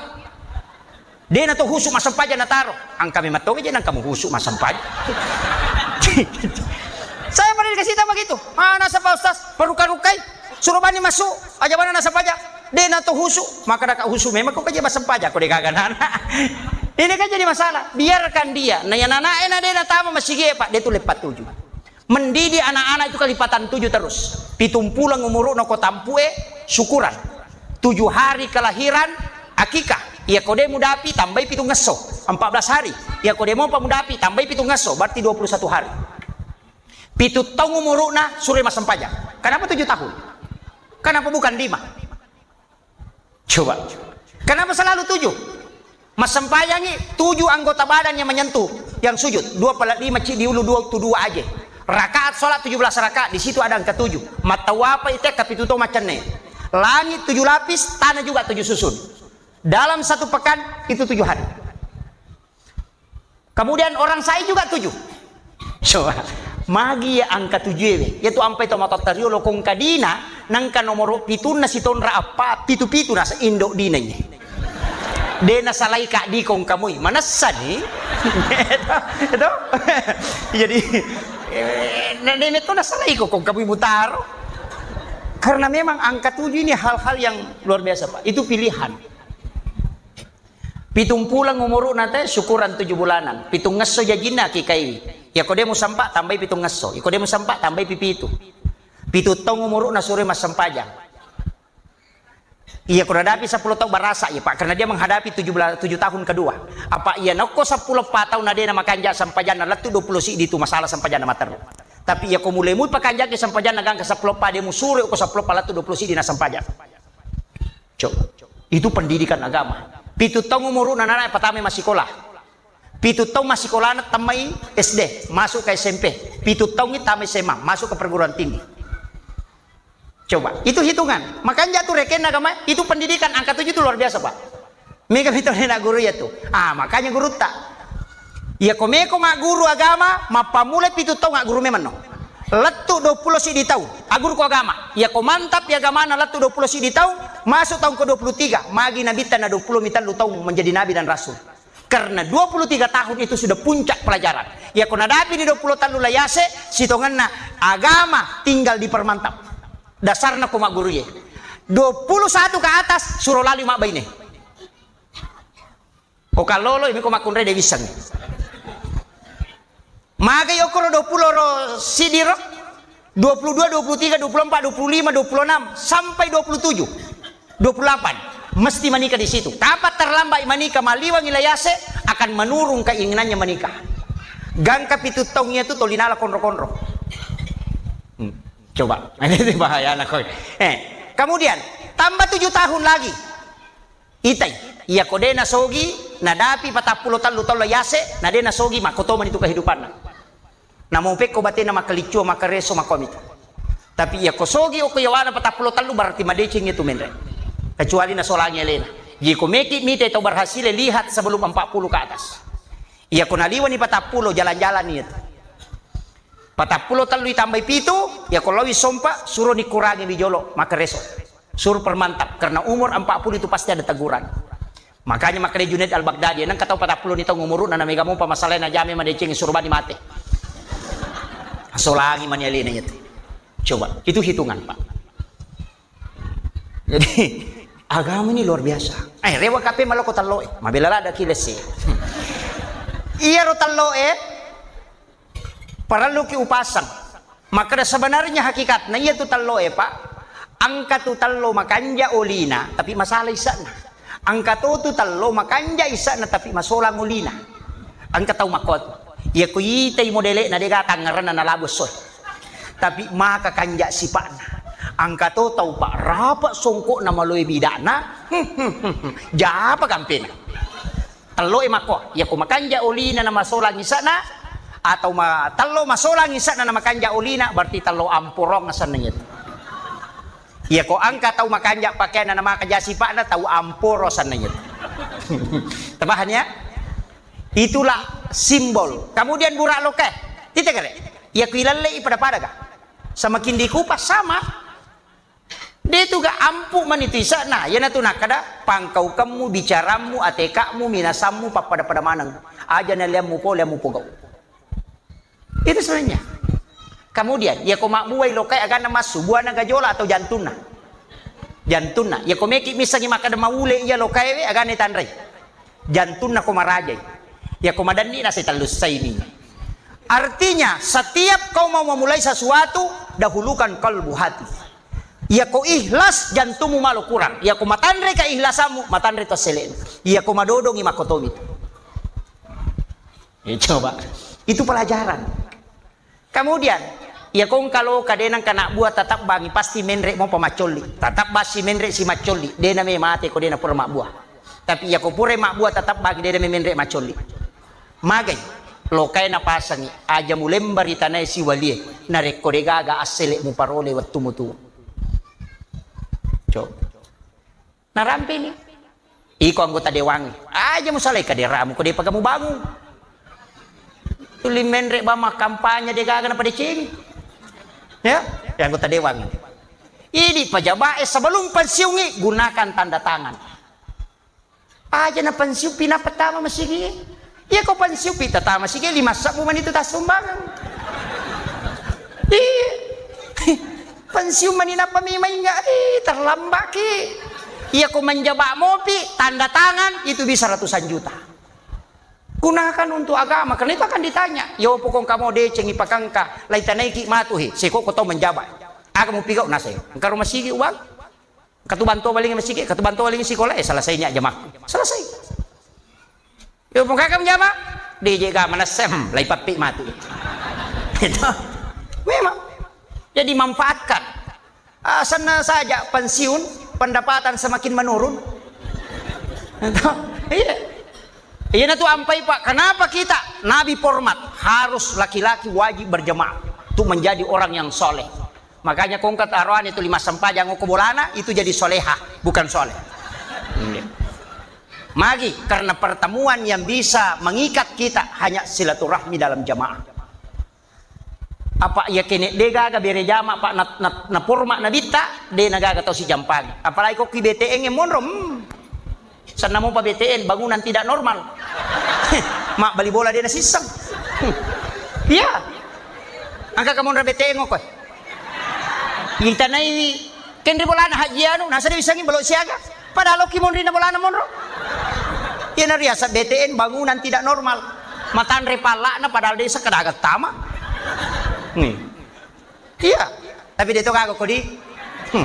De' na to husu' massempajang nataro. Engka memang to je' nangka muhusu' massempajang. Saya pernah dikasih tahu begitu. Ah, nasaba Ustaz, paruka-rukai. Suruh bani masuk. Aja bana nasempajang. De' na to husu'. Maka daka husu' memang ko kaje massempajang ko de' gaga nana. Ini kan jadi masalah. Biarkan dia. Nah, yang anak-anak de' na tama masigi, Pak. De' tu lepat tuju. Mendidik anak-anak itu kalipatan tujuh terus. Pitung pulang umuru'na ko tampu'e, syukuran. Tujuh hari kelahiran, akikah. Iya ko de' mudapi, tambai pitung ngesso, empat belas hari. Iya ko de' mopa mudapi, tambai pitung ngesso, berarti dua puluh satu hari. Pitu taung umuru'na, suroi massempajang. Kenapa tujuh tahun? Kenapa bukan lima? Coba. Kenapa selalu tujuh? Massempajangi tujuh anggota badan yang menyentuh, yang sujud. Dua pala lima, ci di ulu dua tu dua aja. Rakaat sholat tujuh belas rakaat, di situ ada angka tujuh. Mattawapa itu kapitu to macanne. Langit tujuh lapis, tanah juga tujuh susun. Dalam satu pekan itu tujuh hari. Kemudian orang sai juga tujuh. Coba, magi ya angka tujuh ewe. Yaitu ampai to matotta riolo kongka dina, nangka nomoro pitunna sitonra appa, pitu-pitu nasa indo dina ini. De' nasalai ka di kongka mui. Manessa ni? Itu, itu. Jadi, eh, na-, de' metto nasalai ko kongka mui mutaro. Karena memang angka tujuh ini hal-hal yang luar biasa, Pak. Itu pilihan. Pitung pulang umuru'na te, syukuran tujuh bulanan. Pitung ngesso jajinna kikaiwi. Iya ko de' musampa, tambai pitung ngesso. Iya ko de' musampa, tambai pipitu. Pitu taung umuru'na suroi massempajang. Iya ko nadapi seppulo taung barasa iya, Pak, karena dia menghadapi tujuh belas, tujuh tahun kedua. Apa iya nokko seppulo pa taung na de' na makanja' sempajanna lettu dua puluh siddi tu masalah sempajanna materru. Tapi iya ko mulai mui pakanjaki sempajanna gangka seppulo pa de' musuroi ko seppulo pa lettu dua puluh siddi na sempajang. Coba. Itu pendidikan agama. Pitu taung umuru'na anak pertama masikola. Pitu taung masikolana tammai S D, masuk ke S M P. Pitu taung tamai S M A, masuk ke perguruan tinggi. Coba, itu hitungan. Makanja' tu rekenna agama, itu pendidikan angka tujuh itu luar biasa, Pak. Mega pitu na guru iya tu. Ah, makanya gurutta. Iya ko meko magguru agama, mappammula pitu taung agguru memang no. Lettu dua puluh siddi taung, agguru ko agama. Iya ko mantap iya agamana lettu dua puluh siddi taung, masuk taung ke dua puluh tiga, magi Nabitta na dua puluh mi tellu taung menjadi nabi dan rasul. Karena dua puluh tiga tahun itu sudah puncak pelajaran. Iya ko nadapi ni dua puluh tellu layase, sitongenna agama tinggal dipermantap. Dasarna ko magguru ye. Dua puluh satu ke atas, suro lali mabbaine. Ko kallolo, imi ko makkunrai de' wissengngi. Magai okkoro dua puluh ro siddi ro, dua puluh dua, dua puluh tiga, dua puluh empat, dua puluh lima, dua puluh enam, sampai dua puluh tujuh, dua puluh delapan. Mesti menikah di situ. Kapan terlambat menikah, maliwangi layase, akan menurun keinginannya menikah. Gangka pitu taung itu toli nala konro-konro. Hmm. Coba, ini bahaya anak kau. Eh, kemudian tambah tujuh tahun lagi. Itai, iya ko de nasogi, nadapi patappulo tallu taung layase, na de nasogi, makkotomani tu kehidupanna. Namo pekko batena makkalicua, makkareso, makkomitu. Tapi iya ko sogi okko yawana patappulo tallu, berarti madeceng itu menre. Kecuali nasolangi alena. Jiko meki mite tau berhasil, lihat sebelum empat puluh ke atas. Iya ko naliwani patappulo, jalan-jalan itu. Patappulo tallu itambai pitu, iya ko lawi sompa, suro nikurangi wijolo, makkareso. Suro permantap, karena umur empat puluh itu pasti ada teguran. Makanya makkeda Junaid Al-Baghdadi, nengka tau patappulo ni taung umuruna, na mega mopa masalahna jame madeceng, suro bani mate. Solangi mani alena itu. Coba, itu hitungan, Pak. Jadi, agama ini luar biasa. Eh, rewa kape maloko tallo e. Mabela lada ki lesse. Iyaro tallo e, parelluki upasang. Makkeda sebenarnya hakikatna iya tu tallo e, Pak. Engka tu tallo makanja olina, tapi masalah isa'na. Engka to tu tallo makanja isa'na, tapi masolang olina. Engka tau makko tu. Iya ku itai modele'na, dega tangngeranna nalabu essoe. Tapi maka kanja sipa'na. Engka to tau, Pak, rapa songko'na maloe bida'na. Japa gampena. Tello e makko, iya ko makanja olina na masolang isa'na, atau ma-, tello masolang isa'na na makanja olina, berarti tello amporong asenna itu. Iya ko engka tau makanja pakeanna na maka ja sipa'na, tau amporo asenna itu. Tapahan ya? Itulah simbol. Kemudian burak loke. Tite kare? Iya ku ilallei pada-pada ga? Semakin dikupas sama. De tu ga ampu mani tu isa'na, iyanatu nakkeda, pangkaukemmu, bicarammu, ateka'mu, minasammu, pappada-pada maneng. Aja naliammu pole, ammu pogau. Itu sebenarnya. Kemudian, iya ko mabbuai lokae, aganna massu, buana gajola atau jantunna? Jantunna. Iya ko meki missengi makkeda maule iya lokae we, aganna tanrei? Jantunna ko marajai. Iya ko madanni na setellu saini. Artinya, setiap kau mau memulai sesuatu, dahulukan kalbu, hati. Iya ko ikhlas, jantummu malo kurang. Iya ko matanre keihlasammu, matanre to sele'na. Iya ko madodongi, makkotomi. Ya, coba. Itu pelajaran. Kemudian, iya ko engka loka de nengka nabbua, tatabbangi, pasti menre mopa maccolli. Tatabba si menre si maccolli, de name mate ko de napura mabbua. Tapi iya ko pura mabbua tatabbangi, de name menre maccolli. Magai, lokae napasangi, aja mulemba ri tanae siwalie, narekko de gaga assele muparole wettu mutu. Coba. Narampeni. Iko anggota dewan, aja musalai kaderamu ko depa kamu bangun. Tuli menre ba makkampanye de gaga napadecengi. Ya, ya anggota dewan. Idi pejabat e sebelum pensiungi gunakan tanda tangan. Aja na pensiun pina pertama masigi. Iya ko pensiun pi tatama sige lima sebbu mani tu tassumbangan. Iya. Pensiun mani napa mi mainga, ih, terlambat ki. Iya ko menjabat mopi, tanda tangan, itu bisa ratusan juta. Gunakan untuk agama, karena itu akan ditanya. Yo pokong kamu decengi pakangka, lai tanaiki matu he, seko ko tau menjabat. Aga mupigau naseng. Engka rumah sigi uang. Katubanto baling masigi, katubanto baling sikola, eh, selesainya jamaku. Selesai. Yo, pokoknya kamu jama, D J ga manessem, lai pappi matu. Itu. Memang. Jadi manfaatkan. Ah, sana saja pensiun, pendapatan semakin menurun. Itu. Iya. Iya, na tu ampai, Pak. Kenapa kita? Nabi format harus laki-laki wajib berjamaah untuk menjadi orang yang soleh. Makanya kongkat aroane tuli massempajang okko bolana, itu jadi soleha, bukan soleh. Iya. Magi, karena pertemuan yang bisa mengikat kita hanya silaturahmi dalam jamaah. Apa iya kene de gaga bere jama, Pak, na, na, na format na bitta, de na gaga tau sijampangi. Apalagi kok ki B T N monro, hmm. Sanna mopa B T N, bangunan tidak normal. Mabbali bola de nasisseng. Iya. Engka kamonra B T N okko. Itanai kenri bolana Haji Anu, nasa de wisangi belo siaga. Padahal okki monri na bolana monro. Iyana riasa B T N, bangunan tidak normal. Matanre pallakna padahal desa kedaga tama. Nih. Iya, tapi de to gaga kodi. Hmm.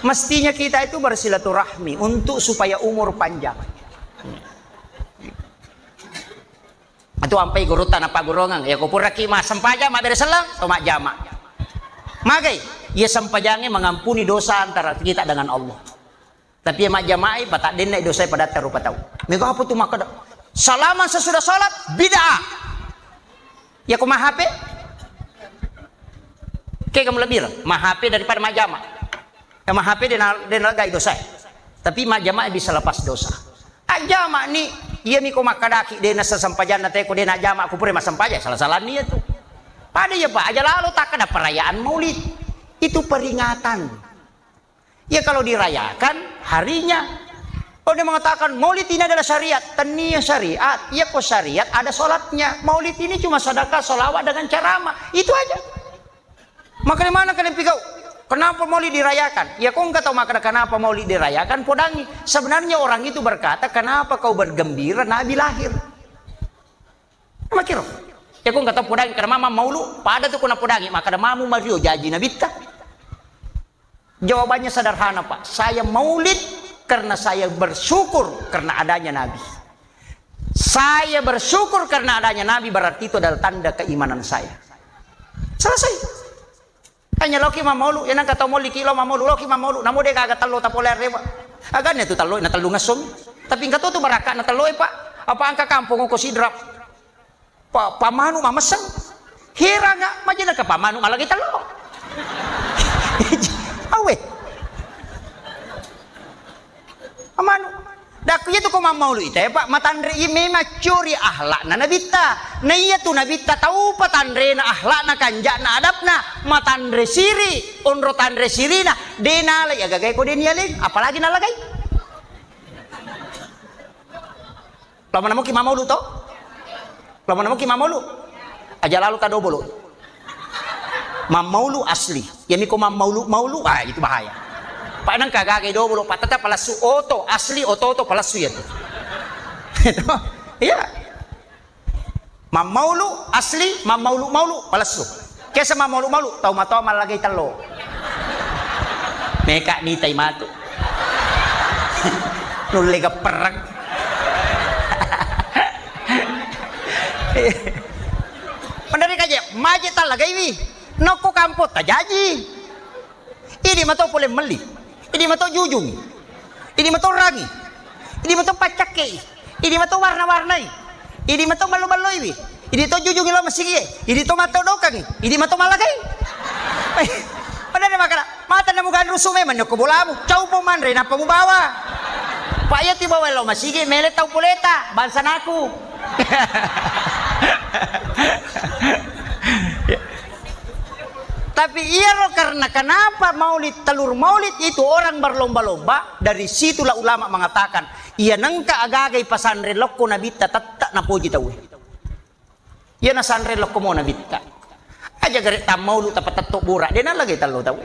Mestinya kita itu bersilaturahmi untuk supaya umur panjang. Itu ampai gurutta napaggurungeng, ya, ko puraki massempajang, mabbere selleng, to majjama. Magai, ya, sempajangnge mengampuni dosa antara kita dengan Allah. Tapi ya majjamai, pataddenna dosa padatta rupa tau. Mega apa tu makkeda, salaman sesudah salat, bid'ah. Ya, ko ma-H P? Kega mulebbi, ma-H P daripada majjama. Ya, ma-H P de na, de nalegai dosa. Tapi majjama bisa lepas dosa. Ajjama ni, iya mi ko makkadaki de na sesempajanna te ko de na jama ku pura massempajang, salah-salah niat tu. Pada iya, Pak, aja lalo takkeda perayaan Maulid. Itu peringatan. Ya, kalau dirayakan harinya. Oh, dia mengatakan Maulid ini adalah syariat. Tennia syariat. Ya, kok syariat ada sholatnya. Maulid ini cuma sedekah, sholawat dengan ceramah. Itu aja. Makanya mana kalian pigau? Kenapa Maulid dirayakan? Ya, kok nggak tahu makna kenapa Maulid dirayakan? Podangi. Sebenarnya orang itu berkata, "Kenapa kau bergembira Nabi lahir?" Makiro. Ya, kok nggak tahu podangi karena mama maulu. Pada tu kena podangi. Maka ada mamu Mario jaji Nabitta. Jawabannya sederhana, Pak. Saya maulid karena saya bersyukur karena adanya Nabi. Saya bersyukur karena adanya Nabi, berarti itu adalah tanda keimanan saya. Selesai. Hanya loki mammaulu, ya, nangka tau moliki lo mammaulu, loki mammaulu, namo de gaga tello tapole rewa. Agane tu tello, na tellu ngessomi. Tapi engka to tu barakka na tello, Pak. Apa angka kampung ko Sidrap? Pa, pamanu mamesseng. Hiranga, majena ka pamanu malagai tello. Awe. Amanu. Dakku iya tu ko mammaulu ita, ya, Pak, matanre i memang curi akhlakna Nabitta. Na iya tu Nabitta tau patanrena akhlakna, kanjakna, adabna, matanre siri, onro tanre sirina, de nalai agagai ko de nialeng, apalagi nalagai. Lao manamuki mammaulu to? Lao manamuki mammaulu? Aja lalu ta dobolo. Mammaulu asli. Yami ko mammaulu-maulu, ah, itu bahaya. Pak, nangka gagai dobolo, Pak, tetap palassu oto, asli oto-oto palassu ya tu. Itu, iya. Mammaulu asli, mammaulu-maulu palassu. Kesa mammaulu-maulu, tau matoa mallagai tello. Meka nitai matu. Nulle geppereng. Menderri kaje, maje tallagaiwi. Nokko kampo tajaji. Idi mato pole melli. Idi mato jujungi. Idi mato rangi. Idi mato paccakkei. Idi mato warna-warnai. Idi mato ballo-balloiwi. Idi to jujungi lo masigie. Idi to mato dokangi. Idi mato malagai. Padahal makana, mata namu ganrusu memang nyokko bolamu. Cau po manre, nappa mubawa. Pak, iya tibawa lo masigi, mele tau poleta, bangsa naku. Tapi iyaro karena kenapa maulid, telur maulid itu orang berlomba-lomba, dari situlah ulama mengatakan, iya nengka agagai pasanre lokko nabitta tettak napoji tauwe. Iya nasanre lokko mo nabitta. Aja gare tammaulu tapatetto bora, de nallagai tello tau.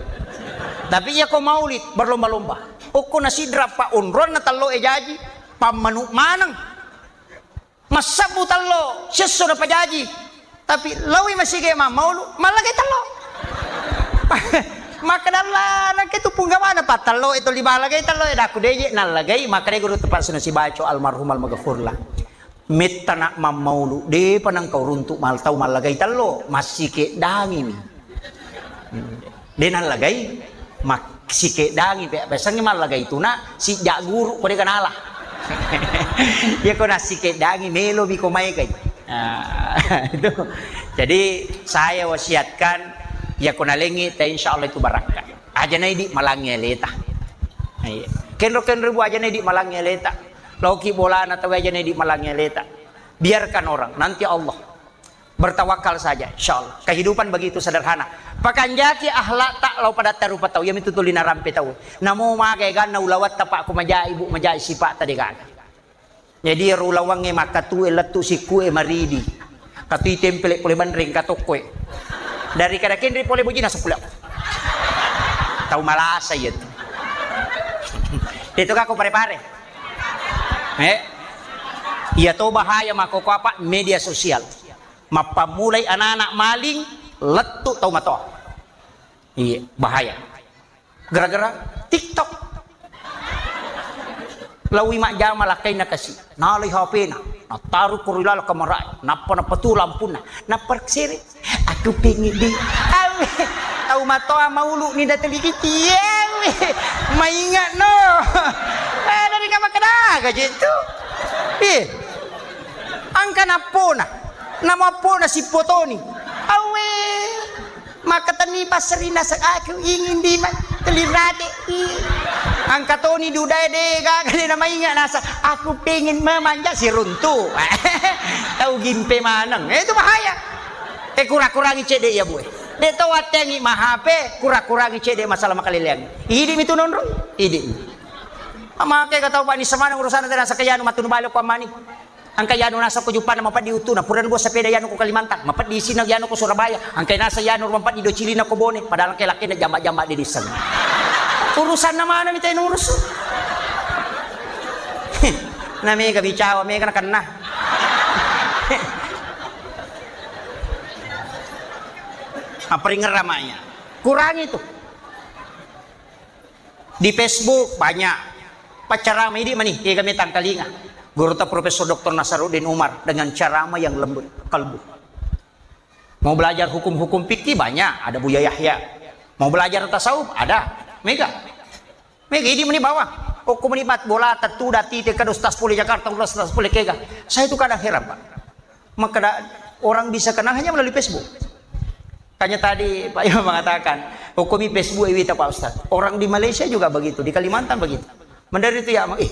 Tapi iya ko maulid berlomba-lomba. Okko nasidra pa onronna tello e jaji, pammanu maneng. Massabbu tello, siesso napajaji. Tapi lawi masige mammaulu, mallagai tello. Maka dalla nangke tu punggawana pa tello itu lima lagai tello e daku deje nallagai, maka de guru tepat sunu sibaco almarhum almaghfurlah. Mettana mammaulu, depa nengka uruntu mal-, tau mallagai tello, massikeddangimi. De nallagai, massikeddangimi, pe-, pesangngi mallagai tuna, sijak guru, ko de kenala. Iya ko nassikkeddangi, melomi ko maekai. Ah, itu. Jadi, saya wasiatkan, iya ko nalengi, te insya Allah itu barakka. Aja naidi malangi aleta. Iya. Kenro-kenro bu aja naidi malangi aleta. Loki bolana tau aja naidi malangi aleta. Biarkan orang, nanti Allah. Bertawakal saja, insya Allah. Kehidupan begitu sederhana. Pakanjaki akhlak tak lau pada tarupa tau, iya mitu tuli narampe tau. Namo magai ganna ulawatta pak ko majai ibu majai sipak tadi gaga. Jadi ro ulawangnge makkatue lettu sikkue maridi. Katui tempele pole banreng katokkoe. Dari kada kenri pole bojina seppulo. Tau malasa iya tu. Itu kako pare-pare. Eh? Iya to bahaya makkoko apa media sosial. Mappammulai anak-anak maling lettu tau matoa. Iya, bahaya. Gara-gara TikTok. Lawi majjama lakkainna kasi. Nalai H P-na. Nattaru ko ri laleng kamarae. Nappa napatu lampunna. Nappa sere. Aku pengen di. Awe. Tau matoa maulu ni dateli kici. Awe. Maingat no. Eh, dari kamar kedaga je tu. Eh. Angka nappona. Namo appona sipotoni. Awe. Maka tenni passerina se-, aku ingin di ma-, teli rate. Ih. Angka toni dudae de gaga de namainga nasa. Aku pengen memanja siruntu. Tau gimpe maneng. Eh, itu bahaya. Eh, kura-kurangi cedde ya, Bu. De tau attengi ma H P, kura-kurangi cedde masalah makaleleang. Idi mi tu nonro. Idi. Amake ka tau pani semaneng urusan tena sakayanu matunu balik ko amani. Angka yanu nasa ko Jupana mapeddi uttuna, purana dua sepeda yanu ko Kalimantan, mapeddi isina yanu ko Surabaya, angka nasa yanu mapeddi docilina ko Bone, padahal angka lakkena jamba-jamba de disseng. Urusanna mana mita urus? Na mega bicawa, mega nakenna. Apa ringerra maya? Kurangi tu. Di Facebook banyak. Paccarama idi mani, kega metang kalinga. Gurutta Profesor Doktor Nasaruddin Umar dengan ceramah yang lembut kalbu. Mau belajar hukum-hukum fikih banyak, ada Buya Yahya. Mau belajar tasawuf ada. Mega. Mega idi mani bawang. Okko mani bat bola tetu dati te kada ustaz pole Jakarta, ustaz pole kega. Saya itu kadang heran, Pak. Maka orang bisa kenal hanya melalui Facebook. Makanya tadi Pak Imam mengatakan, hukumi Facebook e wita Pak Ustaz. Orang di Malaysia juga begitu, di Kalimantan begitu. Mendari itu ya, eh.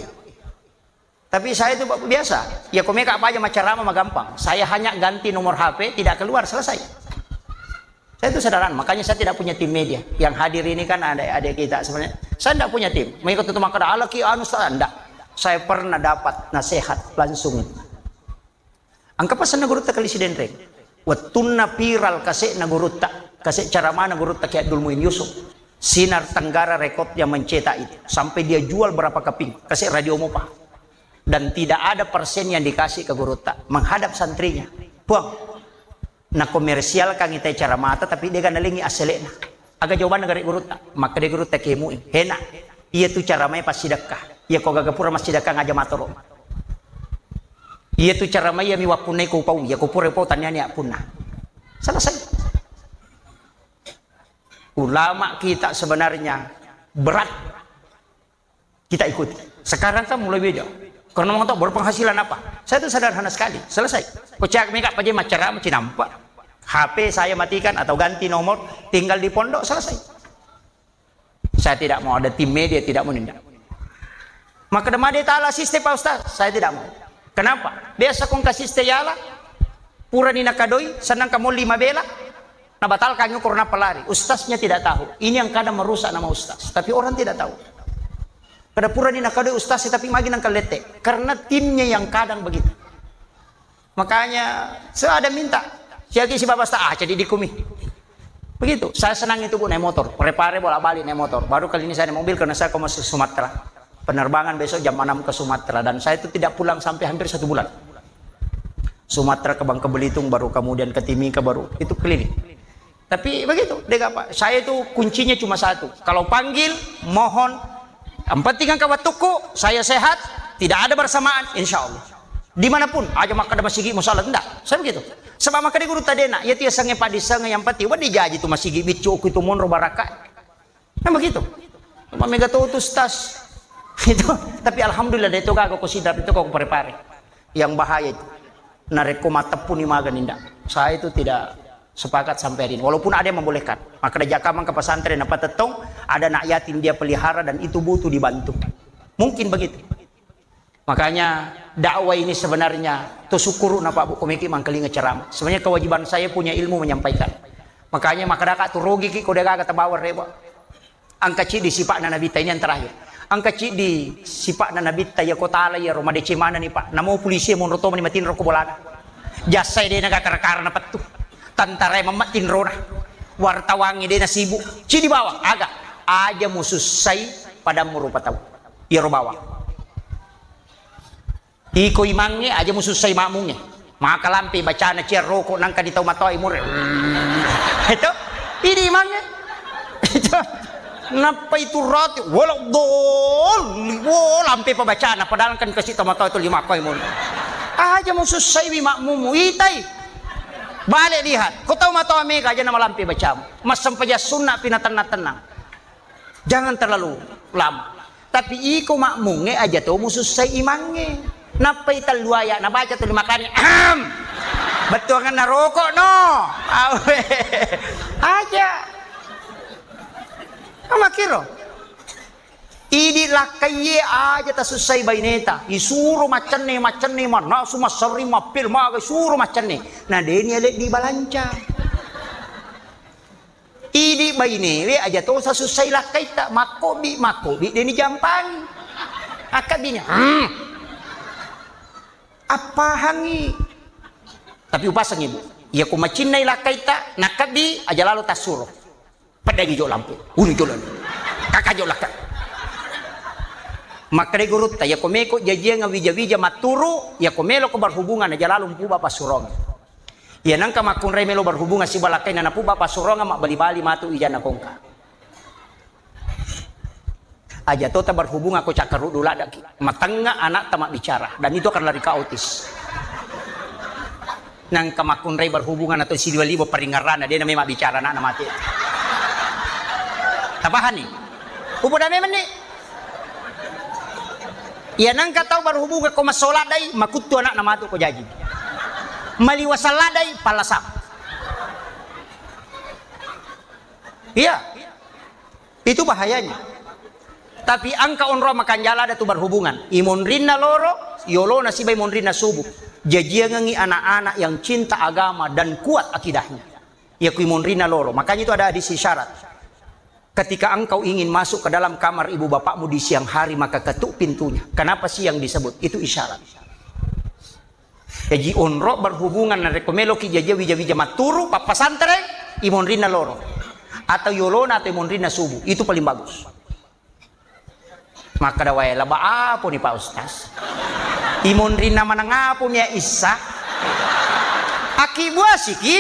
Tapi saya itu Pak, biasa. Ya, komeka apa aja macarama magampang. Saya hanya ganti nomor H P, tidak keluar, selesai. Saya itu sederhana, makanya saya tidak punya tim media. Yang hadir ini kan adik-adik kita sebenarnya. Saya tidak punya tim. Mengikut itu maka ada alaki anu saya enggak. Saya pernah dapat nasihat langsung. Engka pasenna gurutta Kali Sidenreng. Wettunna viral kase'na gurutta, kase' caramana gurutta Kiai Abdul Muin Yusuf. Sinar Tenggara Record yang mencetak itu. Sampai dia jual berapa keping, kase' Radio Mopa. Dan tidak ada persen yang dikasih ke gurutta. Menghadap santrinya. Puang, nakomersialkan itai caramata, tapi de' ga nalengi assele'na. Aga jawabanna gare' gurutta? Makkeda gurutta kemui. Hena. Iya tu cara mai passidekka. Iya ko gaga pura massidekka ngaja matoro. Iya tu cara mai iya mi wappunnai ko pau. Iya ko pura pau taniani appunna. Selesai. Ulama kita sebenarnya berat kita ikuti. Sekarang kan mulai beda. Karena mau tahu berpenghasilan apa? Saya itu sederhana sekali. Selesai. Ko cak mega paje macara cinampa. H P saya matikan atau ganti nomor, tinggal di pondok, selesai. Saya tidak mau ada tim media, tidak mau nindak. Maka demade tala siste Pak Ustaz, saya tidak mau. Kenapa? Biasa kong kasiste yala, purani nakadoi, senang kamu lima bela, nabatalkan ukur napa lari. Ustaznya tidak tahu. Ini yang kadang merusak nama ustaz. Tapi orang tidak tahu. Kada purani nakadoi ustaz, tapi magi nang kalette. Karena timnya yang kadang begitu. Makanya, saya ada minta. Siagi si Bapak Ustaz, ah, jadi dikumi. Begitu. Saya senang itu, Bu, naik motor. Pare-pare bolak-balik naik motor. Baru kali ini saya naik mobil karena saya ke Sumatera. Penerbangan besok jam enam ke Sumatera. Dan saya itu tidak pulang sampai hampir satu bulan. Sumatera ke Bangka Belitung, baru kemudian ke Timika, baru itu keliling. Tapi begitu, dega apa? Saya itu kuncinya cuma satu. Kalau panggil, mohon. Yang penting angka waktuku, saya sehat, tidak ada bersamaan, insya Allah. Dimanapun, aja makkeda masigi musala, ndak. Saya begitu. Sebab makkeda gurutta dena, ya tiya sange padi sange yang penting, wadi jaji tu masigi biccu ku itu monro baraka. Kan begitu. Cuma mega tu, tu stas. Itu. Tapi alhamdulillah, itu kagak aku sidap, itu kagak aku pare-pare. Yang bahaya itu. Narekko matteppuni magani ndak. Saya itu tidak sepakat sampai hari ini. Walaupun ada yang membolehkan. Maka ada jaka mangka pesantren apa tettong, ada anak yatim dia pelihara dan itu butuh dibantu. Mungkin begitu. Makanya dakwah ini sebenarnya tu syukuru na Pak Bu komiki mangkalinga ceramah. Sebenarnya kewajiban saya punya ilmu menyampaikan. Makanya maka daka tu rugi ki ko dega tabawa rewa. Angka ciddi sipa'na Nabitta ini yang terakhir. Angka ciddi sipa'na Nabitta ya kota la ya Roma dece mana ni Pak. Namo polisi monro to mani matinro ko bolana. Jasa de naga kara-kara na pettu. Tantara mamma tinrona. Wartawan de na sibuk. Ciddi bawang aga. Aja musussai padammu rupa tau. Iyaro bawang. Iko imangnge aja musussai makmungnge. Maka lampe bacana cia roko nangka di tau matoa imure. Itu. Ini imangnge. Itu. Nappai tu roti, wala doli, wo, lampe pabacana, padahal kan kasi tomatoa tu lima koi mun. Aja musussaiwi makmummu, itai. Balik lihat, ko tau matoa mega aja namalampe bacamu. Massempajang sunna pi na tenang-tenang. Jangan terlalu lama. Tapi iko makmungnge aja to musussai imangnge. Nappai tellu aya nabaca tu lima kali. Ahem. Bettuanganna rokok no. Awe. Aja. Amakiro. Idi lakkaiye aja tasussai baineta. Isuro maccenne, maccenne, mannasu, massarri, mappil, maga, isuro maccenne. Na deni ale dibalanca. Idi bainewe aja to sasussai lakkaitta, makkobi, makkobi deni jampangi. Akkabini, hmm. Appahangi. Tapi upasangi, Bu. Iya ko macinnai lakkaitta, nakkabbi aja lalo tassuro. Peddangi jo lampu. Unu jo lalu. Kaka jo lakka. Makkeda gurutta, iya ko meko jajiang wija-wija matturu, iya ko melo ko berhubungan aja lalo mpuba passurong. Iya nangka makkunrai melo berhubungan siba lakkainna napuba passuronga mabbali-bali matu ijana kongka. Aja tota berhubungan ko cakkaruddu laddaki. Matengnga anakta mabbicara dan itu akan lari ke autis. Nangka makkunrai berhubungan atau siliwa-liwa paringerrana de namai mabbicara anakna mate. Tapahani? Upoda memang ni. Iya nangka tau berhubungan ko massola dai makuttu anakna matu ko jaji. Maliwasa ladai palasa. Iya. Itu bahayanya. Tapi engka onro makanjala ada tu berhubungan. Imonrinna loro, yolona siba imonrinna subuh. Jajiangengi anak-anak yang cinta agama dan kuat akidahnya. Iya ku imonrinna loro. Makanya itu ada hadis isyarat. Ketika engkau ingin masuk ke dalam kamar ibu bapakmu di siang hari, maka ketuk pintunya. Kenapa siang disebut? Itu isyarat. Jaji onro berhubungan narekko meloki jajia wija-wija matturu pappasantreng imonrinna loro atau yolona atau imonrinna subuh, itu paling bagus. Makkeda wae laba aponi Pak Ustaz, imonrinna maneng aponi ya issa, aki buasiki.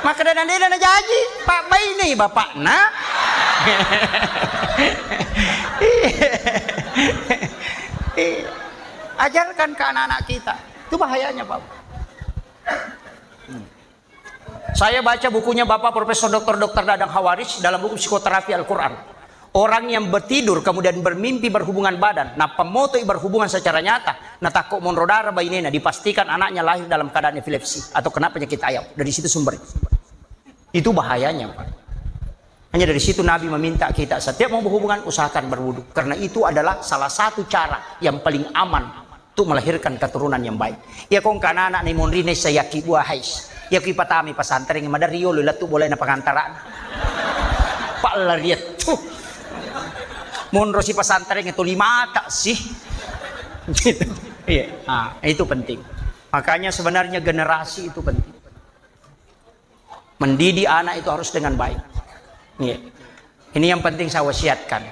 Makkeda nadena najaji Pak Bainei bapakna. Ajarkan ke anak-anak kita. Itu bahayanya, Pak. Hmm. Saya baca bukunya Bapak Profesor Doktor Doktor Dadang Hawaris dalam buku Psikoterapi Al-Quran. Orang yang bertidur kemudian bermimpi berhubungan badan, nappa motoi berhubungan secara nyata, natakko monro darah bainena, dipastikan anaknya lahir dalam keadaan epilepsi atau kena penyakit ayam. Dari situ sumber. Itu bahayanya, Pak. Hanya dari situ Nabi meminta kita setiap mau berhubungan usahakan berwudu. Karena itu adalah salah satu cara yang paling aman untuk melahirkan keturunan yang baik. Iya kongka anak-anak ni monri nessa yaki buah hais. Iya kui patami pasantren madari yolo latu boleh na pengantara. Pak lariat tuh. Monro si pasantren itu lima tak sih. Gitu. Iya. Nah, itu penting. Makanya sebenarnya generasi itu penting. Mendidik anak itu harus dengan baik. Iya. Ini yang penting saya wasiatkan.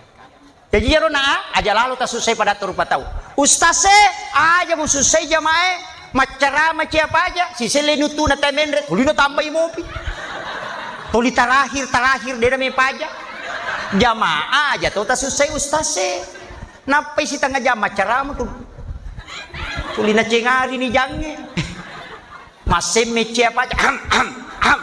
Jadi jaro na aja lalu tak susah pada rupa tahu. Ustaz e, aja mau susah jamae, macarama siapa aja, si sele nutu na temenre, ulino tambai mopi. Tuli terakhir, terakhir dia namanya paja. Jamaah aja tuh tak susah ustaz e. Nappai setengah jam macarama tuh. Tuli na cengari ni jange. Masemme siapa aja. Ham, ham, ham.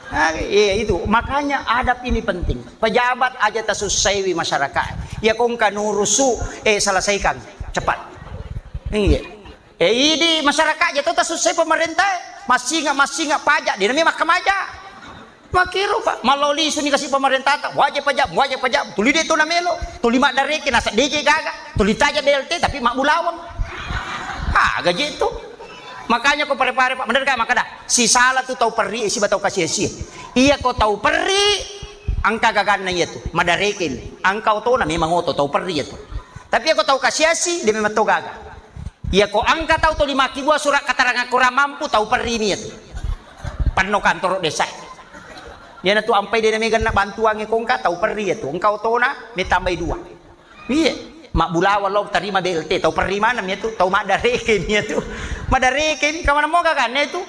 Nah, iya itu. Makanya adab ini penting. Pejabat aja tasussaiwi masyarakat. Ya kongka nurusu, eh selesaikan cepat. Iya. Eh idi masyarakat aja tuh tasussai pemerintah. Masih nggak masih nggak pajak. Dia namanya mahkamah aja. Makkiro, Pak, mallau lisu ni kasi pemerintah ta, wajib pajak, wajib pajak, tuli de tu namelo, tuli maddareke nasa D J gaga, tuli taja B L T tapi mabbulawang. Ah, gaji itu. Makanya ko pare-pare, Pak, bener gak makkeda, sisala tu tau perri, siba tau kasi-asi. Iya ko tau perri, angka gaganna iya tu, maddareke ni. Angka otona memang oto tau perri iya tu. Tapi iya ko tau kasi-asi, dia memang tau gaga. Iya ko angka tau tuli makkibua surat keterangan kurang mampu, tau perri ni iya tu. Penno kantoro desa. Iyana tu ampai dena mega na bantuangnge kongka tau perri iya tu. Engka otona me tambai dua. Iye, mabbulawa lo tarima B L T, tau perri maneng iya tu, tau maddareke iya tu. Maddareke ni kamana moga kan iya tu.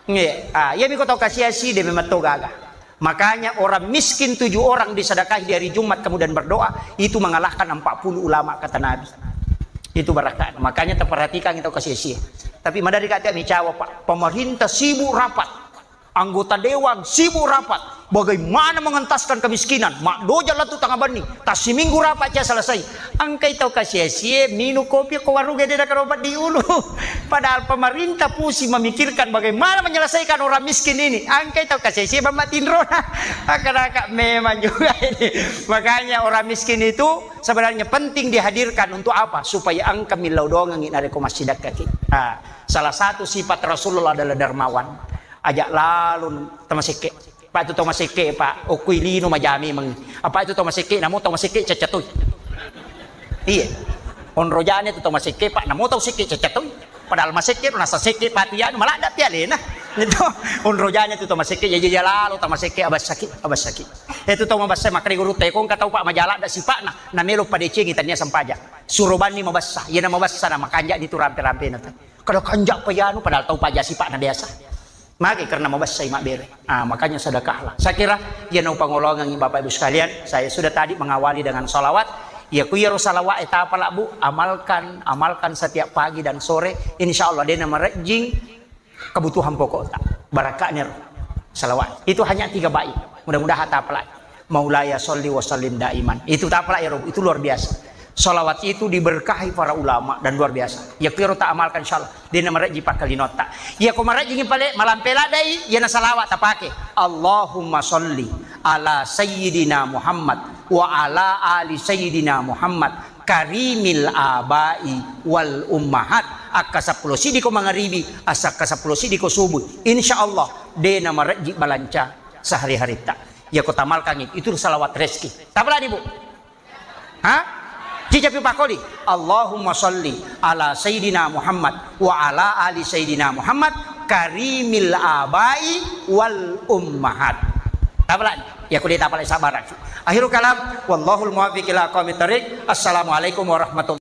Iye, ah, iya mi ko tau kasi-asi de memang to gaga. Makanya orang miskin tujuh orang disedekahi di hari Jumat kemudian berdoa, itu mengalahkan empat puluh ulama, kata Nabi. Itu barakah. Makanya taperhatikan itu kasih-kasih. Tapi madari kata micawa, Pak. Pemerintah sibuk rapat. Anggota dewan sibuk rapat. Bagaimana mengentaskan kemiskinan? Maddoja latu tengah benni. Tassiminggu rapat cia selesai. Engkai tau kasih-kasih, minum kopi ko warung gede dah kerobat di ulu. Padahal pemerintah pusing memikirkan bagaimana menyelesaikan orang miskin ini. Engkai tau kasih-kasih, bamba tinrona. Akadaka memang juga ini. Makanya orang miskin itu sebenarnya penting dihadirkan untuk apa? Supaya engka millau dongengi narekko massidakkaki. Ah, salah satu sifat Rasulullah adalah dermawan. Ajak lalu tamasekke. Pak, itu tau masekke, Pak. Okui lino majami meng. Apa itu tau masekke? Namo tau masekke cacatoi. Iya. Onrojane tu tau masekke, Pak. Namo tau sekke cacatoi. Padahal masekke, nasa sekke, Pak, tu yanu maladda pialena. Itu onrojane tu tau masekke, jaja jalalo tau masekke, abassaki, abassaki. Itu tau mabassa makre guru teko, engka tau, Pak, majaladda sipakna, namelo padecengi tania sampaja. Suro banni mabassa, iyana mabassa na makanja di tu rampe-rampena tu. Kada kanja pa yanu, padahal tau paja sipakna biasa. Magi karena mabassai mabbere. Ah, makanya sedekahlah. Saya kira, ya, nau pangolongan Bapak Ibu sekalian, saya sudah tadi mengawali dengan salawat. Ya, ku iyaro salawat etapa labu, amalkan, amalkan setiap pagi dan sore. Insya Allah, dena marejjing kebutuhan pokok tak. Barakahnya salawat. Itu hanya tiga bait. Mudah-mudahan tapalai. Maulaya sholli wa sallim daiman. Itu tapalai ya, Rob. Itu luar biasa. Salawat itu diberkahi para ulama dan luar biasa. Ya, kira tak amalkan, insya Allah. Dena marejji pakkalinotta. Iya ko marejji pale malampe ladai, iyana salawat tapake. Allahumma sholli ala sayyidina Muhammad wa ala ali sayyidina Muhammad karimil abai wal ummahat. Akka seppulo siddi ko mangaribi, asa akka seppulo siddi ko subuh. Insya Allah, dena marejji balanca sehari-haritta. Iya ko tamalkangi, itu salawat reski. Tapalani, Bu. Ha? Cicapi pakoli. Allahumma sholli ala sayyidina Muhammad wa ala ali sayyidina Muhammad karimil abai wal ummahat. Tapalani. Ya, kuliah tapalai sabarang. Akhirul kalam, wallahul muwaffiq ila aqwamit thariq. Assalamualaikum warahmatullahi